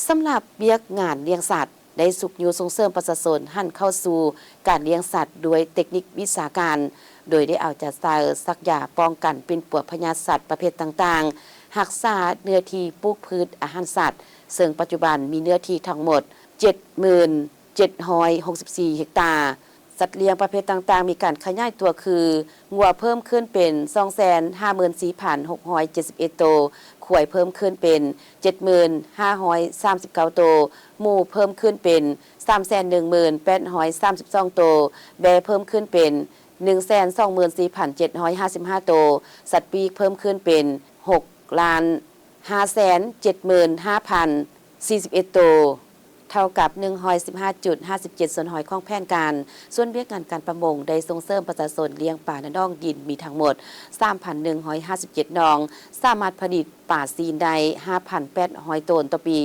ສຳລັບວຽກງານລ້ຽງສັດ ໄດ້ຊຸກຍູ້ສົ່ງເສີມປະຊາຊົນຫັນເຂົ້າສູ່ການລ້ຽງສັດດ້ວຍເຕັກນິກວິຊາການ, ໂດຍໄດ້ເອົາໃຈໃສ່ສັກຢາປ້ອງກັນປິ່ນປົວພະຍາດສັດປະເພດຕ່າງໆ, ຮັກສາເນື້ອທີ່ປູກພືດອາຫານສັດ, ເຊິ່ງປັດຈຸບັນມີເນື້ອທີ່ທັງໝົດເຈັດໝື່ນເຈັດຮ້ອຍຫົກສິບສີ່ເຮັກຕາ. ສັດລ້ຽງປະເພດຕ່າງໆມີການຂະຫຍາຍຕົວຄື ງົວເພີ່ມຂຶ້ນເປັນສອງແສນຫ້າໝື່ນສີ່ພັນຫົກຮ້ອຍເຈັດສິບເອັດໂຕ, ຄວາຍເພີ່ມຂຶ້ນເປັນເຈັດໝື່ນຫ້າຮ້ອຍສາມສິບເກົ້າໂຕ, ໝູເພີ່ມຂຶ້ນເປັນສາມແສນໜຶ່ງໝື່ນແປດຮ້ອຍສາມສິບສອງໂຕ, ແບ້ເພີ່ມຂຶ້ນເປັນໜຶ່ງແສນສອງໝື່ນສີ່ພັນເຈັດຮ້ອຍຫ້າສິບຫ້າໂຕ, ສັດປີກເພີ່ມຂຶ້ນເປັນຫົກລ້ານ ຫ້າແສນເຈັດໝື່ນຫ້າພັນສີ່ສິບເອັດໂຕ, ເທົ່າກັບໜຶ່ງຮ້ອຍສິບຫ້າຈຸດຫ້າສິບເຈັດສ່ວນຮ້ອຍຂອງແຜນການ. ສ່ວນວຽກງານການປະມົງໄດ້ສົ່ງເສີມປະຊາຊົນລ້ຽງປາໃນໜອງດິນມີທັງໝົດສາມພັນໜຶ່ງຮ້ອຍຫ້າສິບເຈັດໜອງ, ສາມາດຜະລິດປາຊີ້ນໄດ້ຫ້າພັນແປດຮ້ອຍໂຕນຕໍ່ປີ,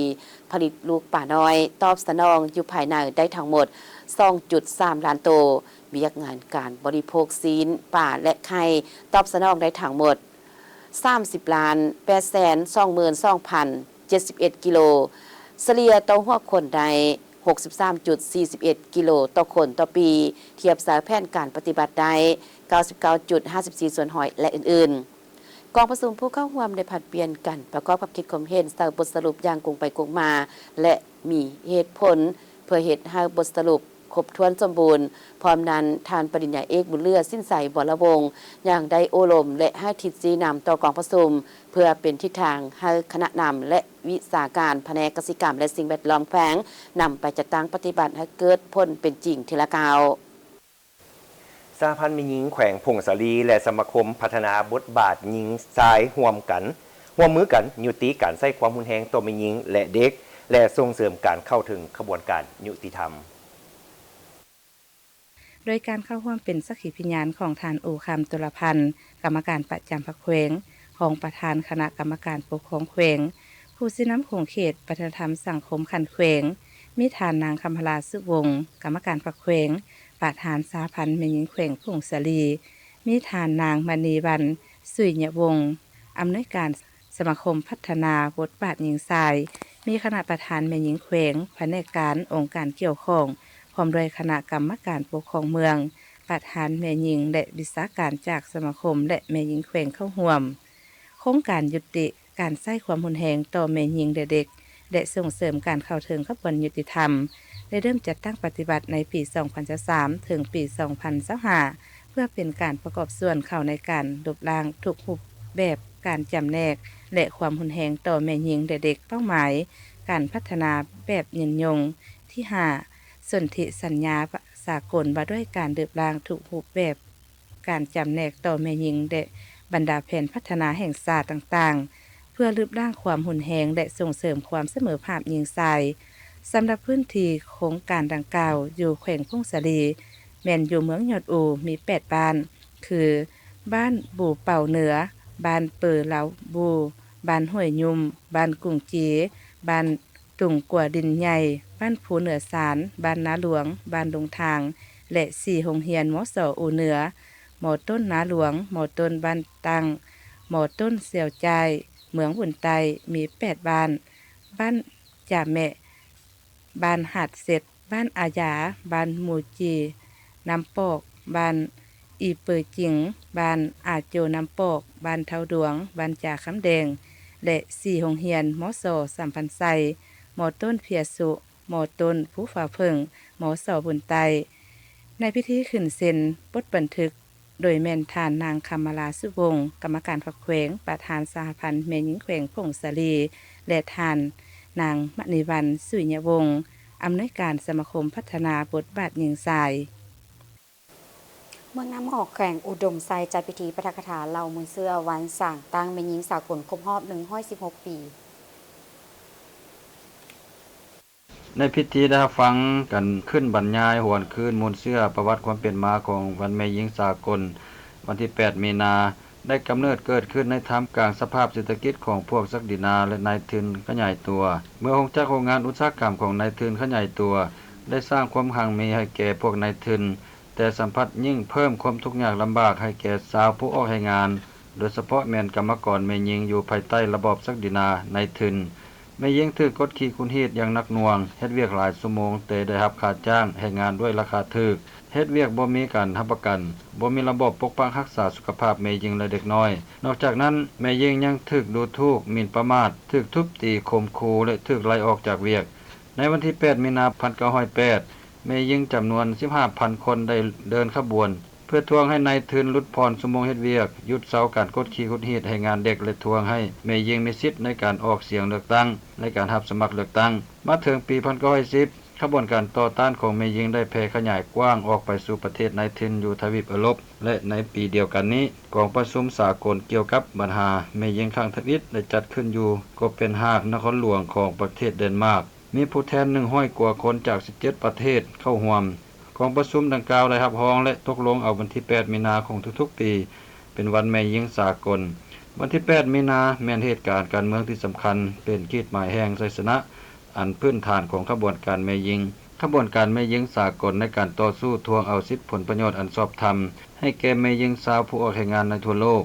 ຜະລິດລູກປານ້ອຍຕອບສະໜອງຢູ່ພາຍໃນໄດ້ທັງໝົດສອງຈຸດສາມລ້ານໂຕ. ວຽກງານການບໍລິໂພກຊີ້ນປາ ແລະ ໄຂ່ ຕອບສະໜອງໄດ້ທັງໝົດ ສາມສິບລ້ານແປດແສນສອງໝື່ນສອງພັນເຈັດສິບເອັດກິໂລ, ສະເລ່ຍຕໍ່ຫົວຄົນໄດ້ຫົກສິບສາມຈຸດສີ່ສິບເອັດກິໂລຕໍ່ຄົນຕໍ່ປີ, ທຽບໃສ່ແຜນການປະຕິບັດໄດ້ເກົ້າສິບເກົ້າຈຸດຫ້າສິບສີ່ສ່ວນຮ້ອຍ ແລະ ອື່ນໆ. ກອງປະຊຸມຜູ້ເຂົ້າຮ່ວມໄດ້ຜັດປ່ຽນກັນປະກອບຄຳຄິດຄວາມເຫັນໃສ່ບົດສະຫຼຸບຢ່າງກົງໄປກົງມາ ແລະ ມີເຫດຜົນ ເພື່ອເຮັດໃຫ້ບົດສະຫຼຸບຄົບຖ້ວນສົມບູນ. ພ້ອມນັ້ນ, ທ່ານປະລິນຍາເອກ ບຸນເຫຼືອ ສິນໄຊ ວໍລະວົງ ຍັງໄດ້ໂອ້ລົມ ແລະ ໃຫ້ທິດຊີ້ນຳຕໍ່ກອງປະຊຸມ ເພື່ອເປັນທິດທາງໃຫ້ຄະນະນຳ ແລະ ວິຊາການພະແນກກະສິກຳ ແລະ ສິ່ງແວດລ້ອມແຂວງ ນຳໄປຈັດຕັ້ງປະຕິບັດໃຫ້ເກີດຜົນເປັນຈິງເທື່ອລະກ້າວ. ສະຫະພັນແມ່ຍິງແຂວງຜົ້ງສາລີ ແລະ ສະມາຄົມພັດທະນາບົດບາດຍິງຊາຍຮ່ວມກັນ, ຮ່ວມມືກັນຍຸຕິການໃຊ້ຄວາມຮຸນແຮງຕໍ່ແມ່ຍິງ ແລະ ເດັກ ແລະ ສົ່ງເສີມການເຂົ້າເຖິງຂະບວນການຍຸຕິທຳ. ໂດຍການເຂົ້າຮ່ວມເປັນສັກຂີພະຍານຂອງທ່ານ ໂອຄຳ ຕຸລະພັນ ກຳມະການປະຈຳພັກແຂວງ, ຮອງປະທານຄະນະກຳມະການປົກຄອງແຂວງ, ຜູ້ຊີ້ນຳຂົງເຂດວັດທະນະທຳສັງຄົມຂັ້ນແຂວງ, ມີທ່ານນາງ ຄຳພະລາ ສຸວົງ ກຳມະການພັກແຂວງ, ປະທານສະຫະພັນແມ່ຍິງແຂວງຜົ້ງສາລີ, ມີທ່ານນາງ ມະນີວັນ ສຸຍຍະວົງ ອຳນວຍການສະມາຄົມພັດທະນາບົດບາດຍິງຊາຍ, ມີຄະນະປະທານແມ່ຍິງແຂວງ, ພະແນກການ, ອົງການກ່ຽວຂ້ອງ ພ້ອມດ້ວຍຄະນະກຳມະການປົກຄອງເມືອງ, ປະທານແມ່ຍິງ ແລະ ວິຊາການຈາກສະມາຄົມ ແລະ ແມ່ຍິງແຂວງເຂົ້າຮ່ວມ. ໂຄງການຍຸຕິການໃຊ້ຄວາມຮຸນແຮງຕໍ່ແມ່ຍິງ ແລະ ເດັກ ແລະ ສົ່ງເສີມການເຂົ້າເຖິງຂະບວນຍຸຕິທຳ ໄດ້ເລີ່ມຈັດຕັ້ງປະຕິບັດໃນປີສອງພັນຊາວສາມ ເຖິງປີສອງພັນຊາວຫ້າ ເພື່ອເປັນການປະກອບສ່ວນເຂົ້າໃນການລົບລ້າງທຸກຮູບແບບການຈຳແນກ ແລະ ຄວາມຮຸນແຮງຕໍ່ແມ່ຍິງ ແລະ ເດັກ. ເປົ້າໝາຍການພັດທະນາແບບຍືນຍົງ. ທີຫ້າ ສົນທິສັນຍາສາກົນວ່າດ້ວຍການລົບລ້າງທຸກຮູບແບບ ການຈຳແນກຕໍ່ແມ່ຍິງ ແລະ ບັນດາແຜນພັດທະນາແຫ່ງຊາດຕ່າງໆ ເພື່ອລົບລ້າງຄວາມຮຸນແຮງ ແລະ ສົ່ງເສີມຄວາມສະເໝີພາບຍິງຊາຍ. ສຳລັບພື້ນທີ່ໂຄງການດັ່ງກ່າວ ຢູ່ແຂວງຜົ້ງສາລີ ແມ່ນຢູ່ເມືອງຍອດອູ ມີແປດບ້ານ ຄື ບ້ານບູເປົ່າເໜືອ, ບ້ານເປີລາວບູ, ບ້ານຫ້ວຍຫຍຸ້ມ, ບ້ານກຸງຈີ, ບ້ານ ຕຸງກົວດິນໃຫຍ່, ບ້ານພູເໜືອຊານ, ບ້ານນາຫຼວງ, ບ້ານດົງທາງ ແລະ ສີ່ໂຮງຮຽນ ມສ ອູເໜືອ, ມຕົ້ນນາຫຼວງ, ມຕົ້ນບ້ານຕັ້ງ, ມຕົ້ນຊຽວຈ່າຍ, ເມືອງບຸນໃຕ້ ມີແປດບ້ານ, ບ້ານຈາແມະ, ບ້ານຫາດເຊັດ, ບ້ານອາຢາ, ບ້ານມູຈີນ້ຳປອກ, ບ້ານອີເປີຈິງ, ບ້ານອາໂຈນ້ຳປອກ, ບ້ານເທົາດວງ, ບ້ານຈາຄຳແດງ ແລະ ສີ່ໂຮງຮຽນ ມສ ສຳພັນໄຊ, ມຕົ້ນເພຍສຸ, ມຕົ້ນພູຟ້າເຜິ້ງ, ມສ ບຸນໃຕ້. ໃນພິທີຂຶ້ນເຊັນບົດບັນທຶກ ໂດຍແມ່ນທ່ານນາງ ຄຳມາລາ ສຸວົງ ກຳມະການພັກແຂວງ, ປະທານສະຫະພັນແມ່ຍິງແຂວງຜົ້ງສາລີ ແລະ ທ່ານນາງ ມະນີວັນ ສຸຍຍະວົງ ອຳນວຍການສະມາຄົມພັດທະນາບົດບາດຍິງຊາຍ. ເມືອງນ້ຳຫອກ ແຂວງອຸດົມໄຊ ຈັດພິທີປາຖະກະຖາເລົ່າມູນເຊື້ອວັນສ້າງຕັ້ງແມ່ຍິງສາກົນຄົບຮອບໜຶ່ງຮ້ອຍສິບຫົກປີ. ໃນພິທີໄດ້ຮັບຟັງການຂຶ້ນບັນຍາຍຫວນຄືນມູນເຊື້ອປະຫວັດຄວາມເປັນມາຂອງວັນແມ່ຍິງສາກົນ ວັນທີແປດ ມີນາ ໄດ້ກຳເນີດເກີດຂຶ້ນໃນທ່າມກາງສະພາບເສດຖະກິດຂອງພວກສັກດິນາ ແລະ ນາຍທຶນຂະຫຍາຍຕົວ. ເມື່ອໂຮງຈັກໂຮງງານອຸດສາຫະກຳຂອງນາຍທຶນຂະຫຍາຍຕົວ ໄດ້ສ້າງຄວາມຮັ່ງມີໃຫ້ແກ່ພວກນາຍທຶນ, ແຕ່ສຳພັດຍິ່ງເພີ່ມຄວາມທຸກຍາກລຳບາກໃຫ້ແກ່ຊາວຜູ້ອອກແຮງງານ, ໂດຍສະເພາະແມ່ນກຳມະກອນແມ່ຍິງຢູ່ພາຍໃຕ້ລະບອບສັກດິນານາຍທຶນ. ແມ່ຍິງຖືກກົດຂີ່ຂູດຮີດຢ່າງໜັກໜ່ວງ, ເຮັດວຽກຫຼາຍຊົ່ວໂມງ ແຕ່ໄດ້ຮັບຄ່າຈ້າງແຮງງານດ້ວຍລາຄາຖືກ, ເຮັດວຽກບໍ່ມີການຮັບປະກັນ, ບໍ່ມີລະບອບປົກປັກຮັກສາສຸຂະພາບແມ່ຍິງ ແລະ ເດັກນ້ອຍ. ນອກຈາກນັ້ນ, ແມ່ຍິງຍັງຖືກດູຖູກ, ໝິ່ນປະໝາດ, ຖືກທຸບຕີ, ຂົ່ມຂູ່ ແລະ ຖືກໄລ່ອອກຈາກວຽກ. ໃນວັນທີແປດ ມີນາ ພັນເກົ້າຮ້ອຍແປດ ແມ່ຍິງຈຳນວນສິບຫ້າພັນຄົນໄດ້ເດີນຂະບວນ ເພື່ອທວງໃຫ້ນາຍທຶນຫຼຸດຜ່ອນຊົ່ວໂມງເຮັດວຽກ, ຢຸດເຊົາການກົດຂີ່ຂູດຮີດແຮງງານເດັກ ແລະ ທວງໃຫ້ແມ່ຍິງມີສິດໃນການອອກສຽງເລືອກຕັ້ງ, ໃນການຮັບສະໝັກເລືອກຕັ້ງ. ມາເຖິງປີພັນເກົ້າຮ້ອຍສິບ ຂະບວນການຕໍ່ຕ້ານຂອງແມ່ຍິງໄດ້ແຜ່ຂະຫຍາຍກວ້າງອອກໄປສູ່ປະເທດນາຍທຶນຢູ່ທະວີບເອີຣົບ ແລະ ໃນປີດຽວກັນນີ້, ກອງປະຊຸມສາກົນກ່ຽວກັບບັນຫາແມ່ຍິງຄັ້ງທຳອິດໄດ້ຈັດຂຶ້ນຢູ່ໂກເປນຮາກ ນະຄອນຫຼວງຂອງປະເທດເດນມາກ. ມີຜູ້ແທນໜຶ່ງຮ້ອຍກວ່າຄົນຈາກສິບເຈັດປະເທດເຂົ້າຮ່ວມ. ກອງປະຊຸມດັ່ງກ່າວໄດ້ຮັບຮອງ ແລະ ຕົກລົງເອົາວັນທີແປດ ມີນາຂອງທຸກໆປີ ເປັນວັນແມ່ຍິງສາກົນ. ວັນທີແປດ ມີນາ ແມ່ນເຫດການການເມືອງທີ່ສຳຄັນ, ເປັນຂີດໝາຍແຫ່ງໄຊຊະນະອັນພື້ນຖານຂອງຂະບວນການແມ່ຍິງ. ຂະບວນການແມ່ຍິງສາກົນໃນການຕໍ່ສູ້ທວງເອົາສິດຜົນປະໂຫຍດອັນຊອບທຳໃຫ້ແກ່ແມ່ຍິງຊາວຜູ້ອອກແຮງງານໃນທົ່ວໂລກ.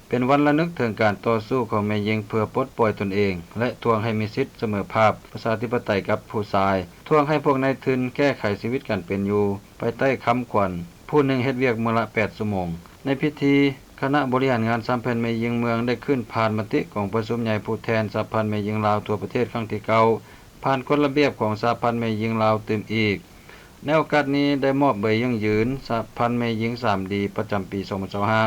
ເປັນວັນລະນຶກເຖິງການຕໍ່ສູ້ຂອງແມ່ຍິງເພື່ອປົດປ່ອຍຕົນເອງ ແລະ ທວງໃຫ້ມີສິດສະເໝີພາບປະຊາທິປະໄຕກັບຜູ້ຊາຍ, ທວງໃຫ້ພວກນາຍທຶນແກ້ໄຂຊີວິດການເປັນຢູ່ພາຍໃຕ້ຄຳຂວັນ ຜູ້ໜຶ່ງເຮັດວຽກມື້ລະແປດຊົ່ວໂມງ. ໃນພິທີ, ຄະນະບໍລິຫານງານສະຫະພັນແມ່ຍິງເມືອງໄດ້ຂຶ້ນຜ່ານມະຕິກອງປະຊຸມໃຫຍ່ຜູ້ແທນສະຫະພັນແມ່ຍິງລາວທົ່ວປະເທດຄັ້ງທີເກົ້າ, ຜ່ານກົດລະບຽບຂອງສະຫະພັນແມ່ຍິງລາວຕື່ມອີກ. ໃນໂອກາດນີ້ໄດ້ມອບໃບຢັ້ງຢືນສະຫະພັນແມ່ຍິງສາມດີ ປະຈຳປີສອງພັນຊາວຫ້າ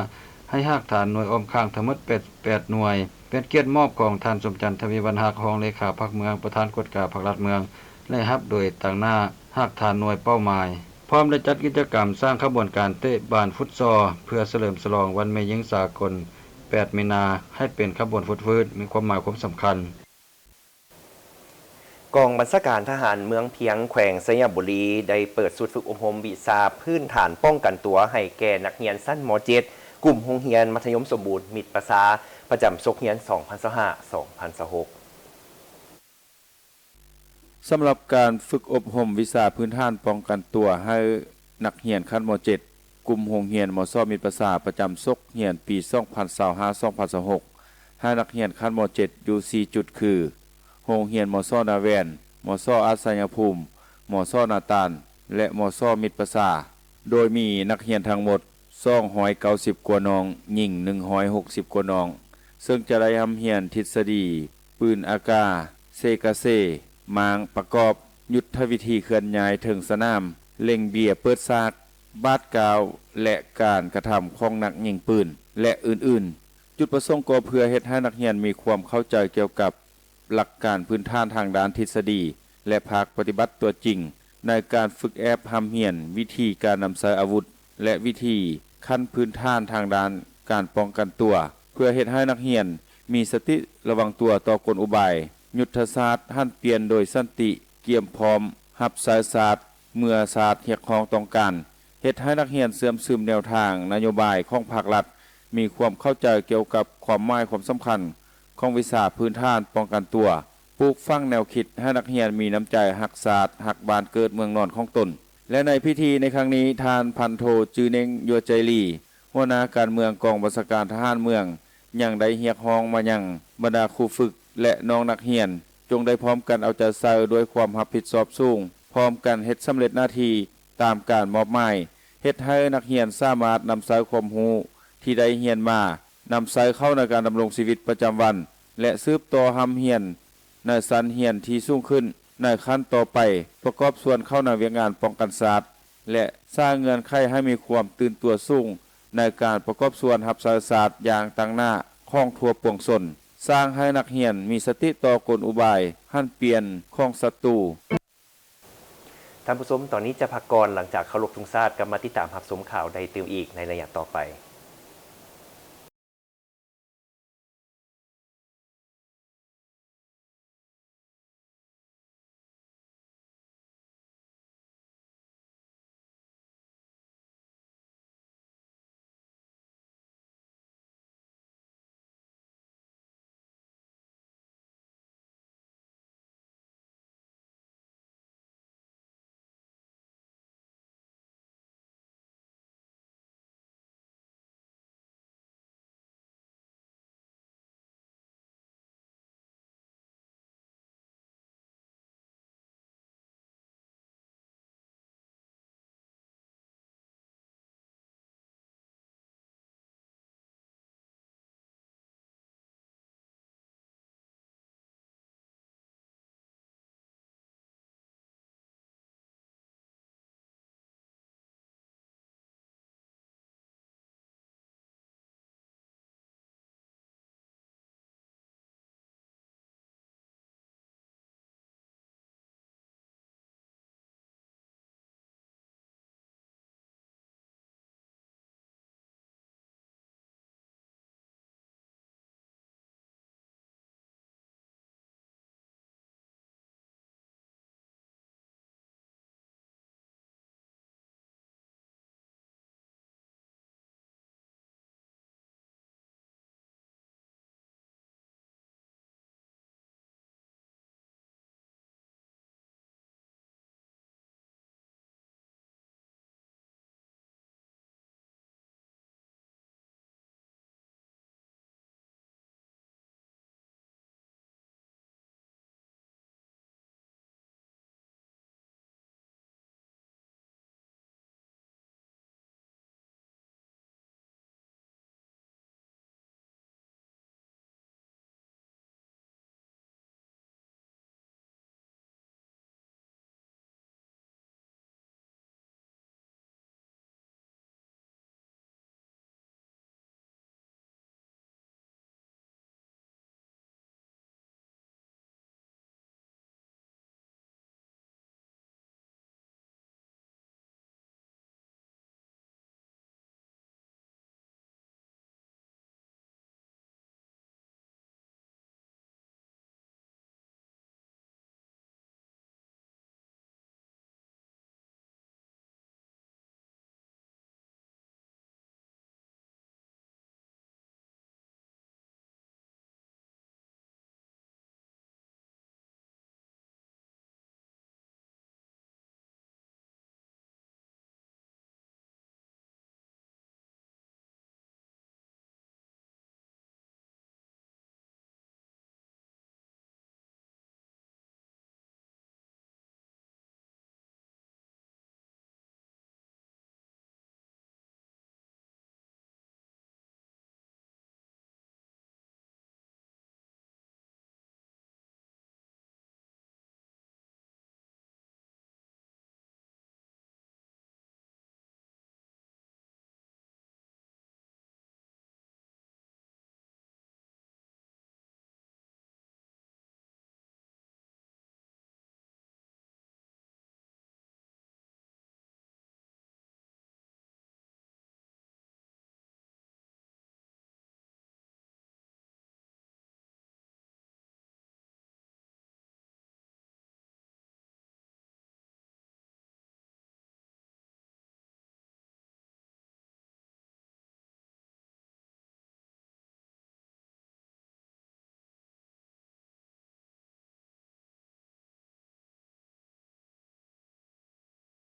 ໃຫ້ຮາກຖານໜ່ວຍອ້ອມຂ້າງທັງໝົດແປດສິບແປດໜ່ວຍ, ເປັນກຽດມອບຂອງທ່ານ ສົມຈັນ ທະວີວັນຮັກ ຮອງເລຂາພັກເມືອງ, ປະທານກວດກາພັກລັດເມືອງ ແລະ ຮັບໂດຍຕາງໜ້າຮາກຖານໜ່ວຍເປົ້າໝາຍ, ພ້ອມໄດ້ຈັດກິດຈະກຳສ້າງຂະບວນການເຕະບານຟຸດຊໍ ເພື່ອສະເຫຼີມສະຫຼອງວັນແມ່ຍິງສາກົນແປດມີນາ ໃຫ້ເປັນຂະບວນຟົດຟື້ນ ມີຄວາມໝາຍຄວາມສຳຄັນ. ກອງບັນຊາການທະຫານເມືອງພຽງ ແຂວງໄຊຍະບູລີ ໄດ້ເປີດຊຸດຝຶກອົບຮົມວິຊາພື້ນຖານປ້ອງກັນຕົວໃຫ້ແກ່ນັກຮຽນຊັ້ນ ມ.ເຈັດ ກຸ່ມໂຮງຮຽນມັດທະຍົມສົມບູນມິດປະຊາ ປະຈຳສົກຮຽນສອງພັນຊາວຫ້າ ສອງພັນຊາວຫົກ. ສຳລັບການຝຶກອົບຮົມວິຊາພື້ນຖານປ້ອງກັນຕົວໃຫ້ນັກຮຽນຂັ້ນ ມ.ເຈັດ ກຸ່ມໂຮງຮຽນ ມສ ມິດປະຊາ ປະຈຳສົກຮຽນປີສອງພັນຊາວຫ້າ ສອງພັນຊາວຫົກ ໃຫ້ນັກຮຽນຂັ້ນ ມ.ເຈັດ ຢູ່ສີ່ຈຸດຄື ໂຮງຮຽນ ມສ ນາແວ່ນ, ມສ ອາດໄຊຍະພູມ, ມສ ນາຕານ ແລະ ມສ ມິດປະຊາ, ໂດຍມີນັກຮຽນທັງໝົດສອງຮ້ອຍເກົ້າສິບກວ່ານ້ອງ, ຍິງໜຶ່ງຮ້ອຍຫົກສິບກວ່ານ້ອງ, ເຊິ່ງຈະໄດ້ຮ່ຳຮຽນທິດສະດີ ປືນອາກາ, ເຊກາເຊ, ມ້າງປະກອບ, ຍຸດທະວິທີເຄື່ອນຍ້າຍເທິງສະໜາມ, ເລັ່ງເບຍເປີດສາກ, ບາດກ້າວ ແລະ ການກະທຳຂອງນັກຍິງປືນ ແລະ ອື່ນໆ. ຈຸດປະສົງກໍເພື່ອເຮັດໃຫ້ນັກຮຽນມີຄວາມເຂົ້າໃຈກ່ຽວກັບຫຼັກການພື້ນຖານທາງດ້ານທິດສະດີ ແລະ ພາກປະຕິບັດຕົວຈິງ ໃນການຝຶກແອບຮ່ຳຮຽນວິທີການນຳໃຊ້ອາວຸດ ແລະ ວິທີຂັ້ນພື້ນຖານທາງດ້ານການປ້ອງກັນຕົວ, ເພື່ອເຮັດໃຫ້ນັກຮຽນມີສະຕິລະວັງຕົວຕໍ່ກົນອຸບາຍ, ຍຸດທະສາດຫັນປ່ຽນໂດຍສັນຕິ, ກຽມພ້ອມຮັບໃຊ້ຊາດເມື່ອຊາດຮຽກຮ້ອງຕ້ອງການ, ເຮັດໃຫ້ນັກຮຽນເຊື່ອມຊຶມແນວທາງນະໂຍບາຍຂອງພາກລັດ, ມີຄວາມເຂົ້າໃຈກ່ຽວກັບຄວາມໝາຍຄວາມສຳຄັນຂອງວິຊາພື້ນຖານປ້ອງກັນຕົວ, ປູກຝັງແນວຄິດໃຫ້ນັກຮຽນມີນ້ຳໃຈຮັກຊາດ, ຮັກບ້ານເກີດເມືອງນອນຂອງຕົນ. ແລະ ໃນພິທີໃນຄັ້ງນີ້, ທ່ານພັນໂທ ຈື່ເໜັງ ຍົວໃຈລີ, ຫົວໜ້າການເມືອງກອງບັນຊາການທະຫານເມືອງ ຍັງໄດ້ຮຽກຮ້ອງມາຍັງບັນດາຄູຝຶກ ແລະ ນ້ອງນັກຮຽນ ຈົ່ງໄດ້ພ້ອມກັນເອົາໃຈໃສ່ດ້ວຍຄວາມຮັບຜິດຊອບສູງ, ພ້ອມກັນເຮັດສຳເລັດໜ້າທີ່ຕາມການມອບໝາຍ, ເຮັດໃຫ້ນັກຮຽນສາມາດນຳໃຊ້ຄວາມຮູ້ທີ່ໄດ້ຮຽນມາ, ນຳໃຊ້ເຂົ້າໃນການດຳລົງຊີວິດປະຈຳວັນ ແລະ ສືບຕໍ່ຮ່ຳຮຽນໃນຊັ້ນຮຽນທີ່ສູງຂຶ້ນໃນຂັ້ນຕໍ່ໄປ, ປະກອບສ່ວນເຂົ້າໃນວຽກງານປ້ອງກັນຊາດ ແລະ ສ້າງເງື່ອນໄຂໃຫ້ມີຄວາມຕື່ນຕົວສູງໃນການປະກອບສ່ວນຮັບໃຊ້ຊາດຢ່າງຕັ້ງໜ້າຂອງທົ່ວປວງຊົນ, ສ້າງໃຫ້ນັກຮຽນມີສະຕິຕໍ່ກົນອຸບາຍຫັນປ່ຽນຂອງສັດຕູ. ທ່ານຜູ້ຊົມ, ຕອນນີ້ຈະພັກກ່ອນ, ຫຼັງຈາກເຄົາລົບທຸງຊາດ ກັບມາຕິດຕາມຮັບຊົມຂ່າວໄດ້ຕື່ມອີກໃນໄລຍະຕໍ່ໄປ.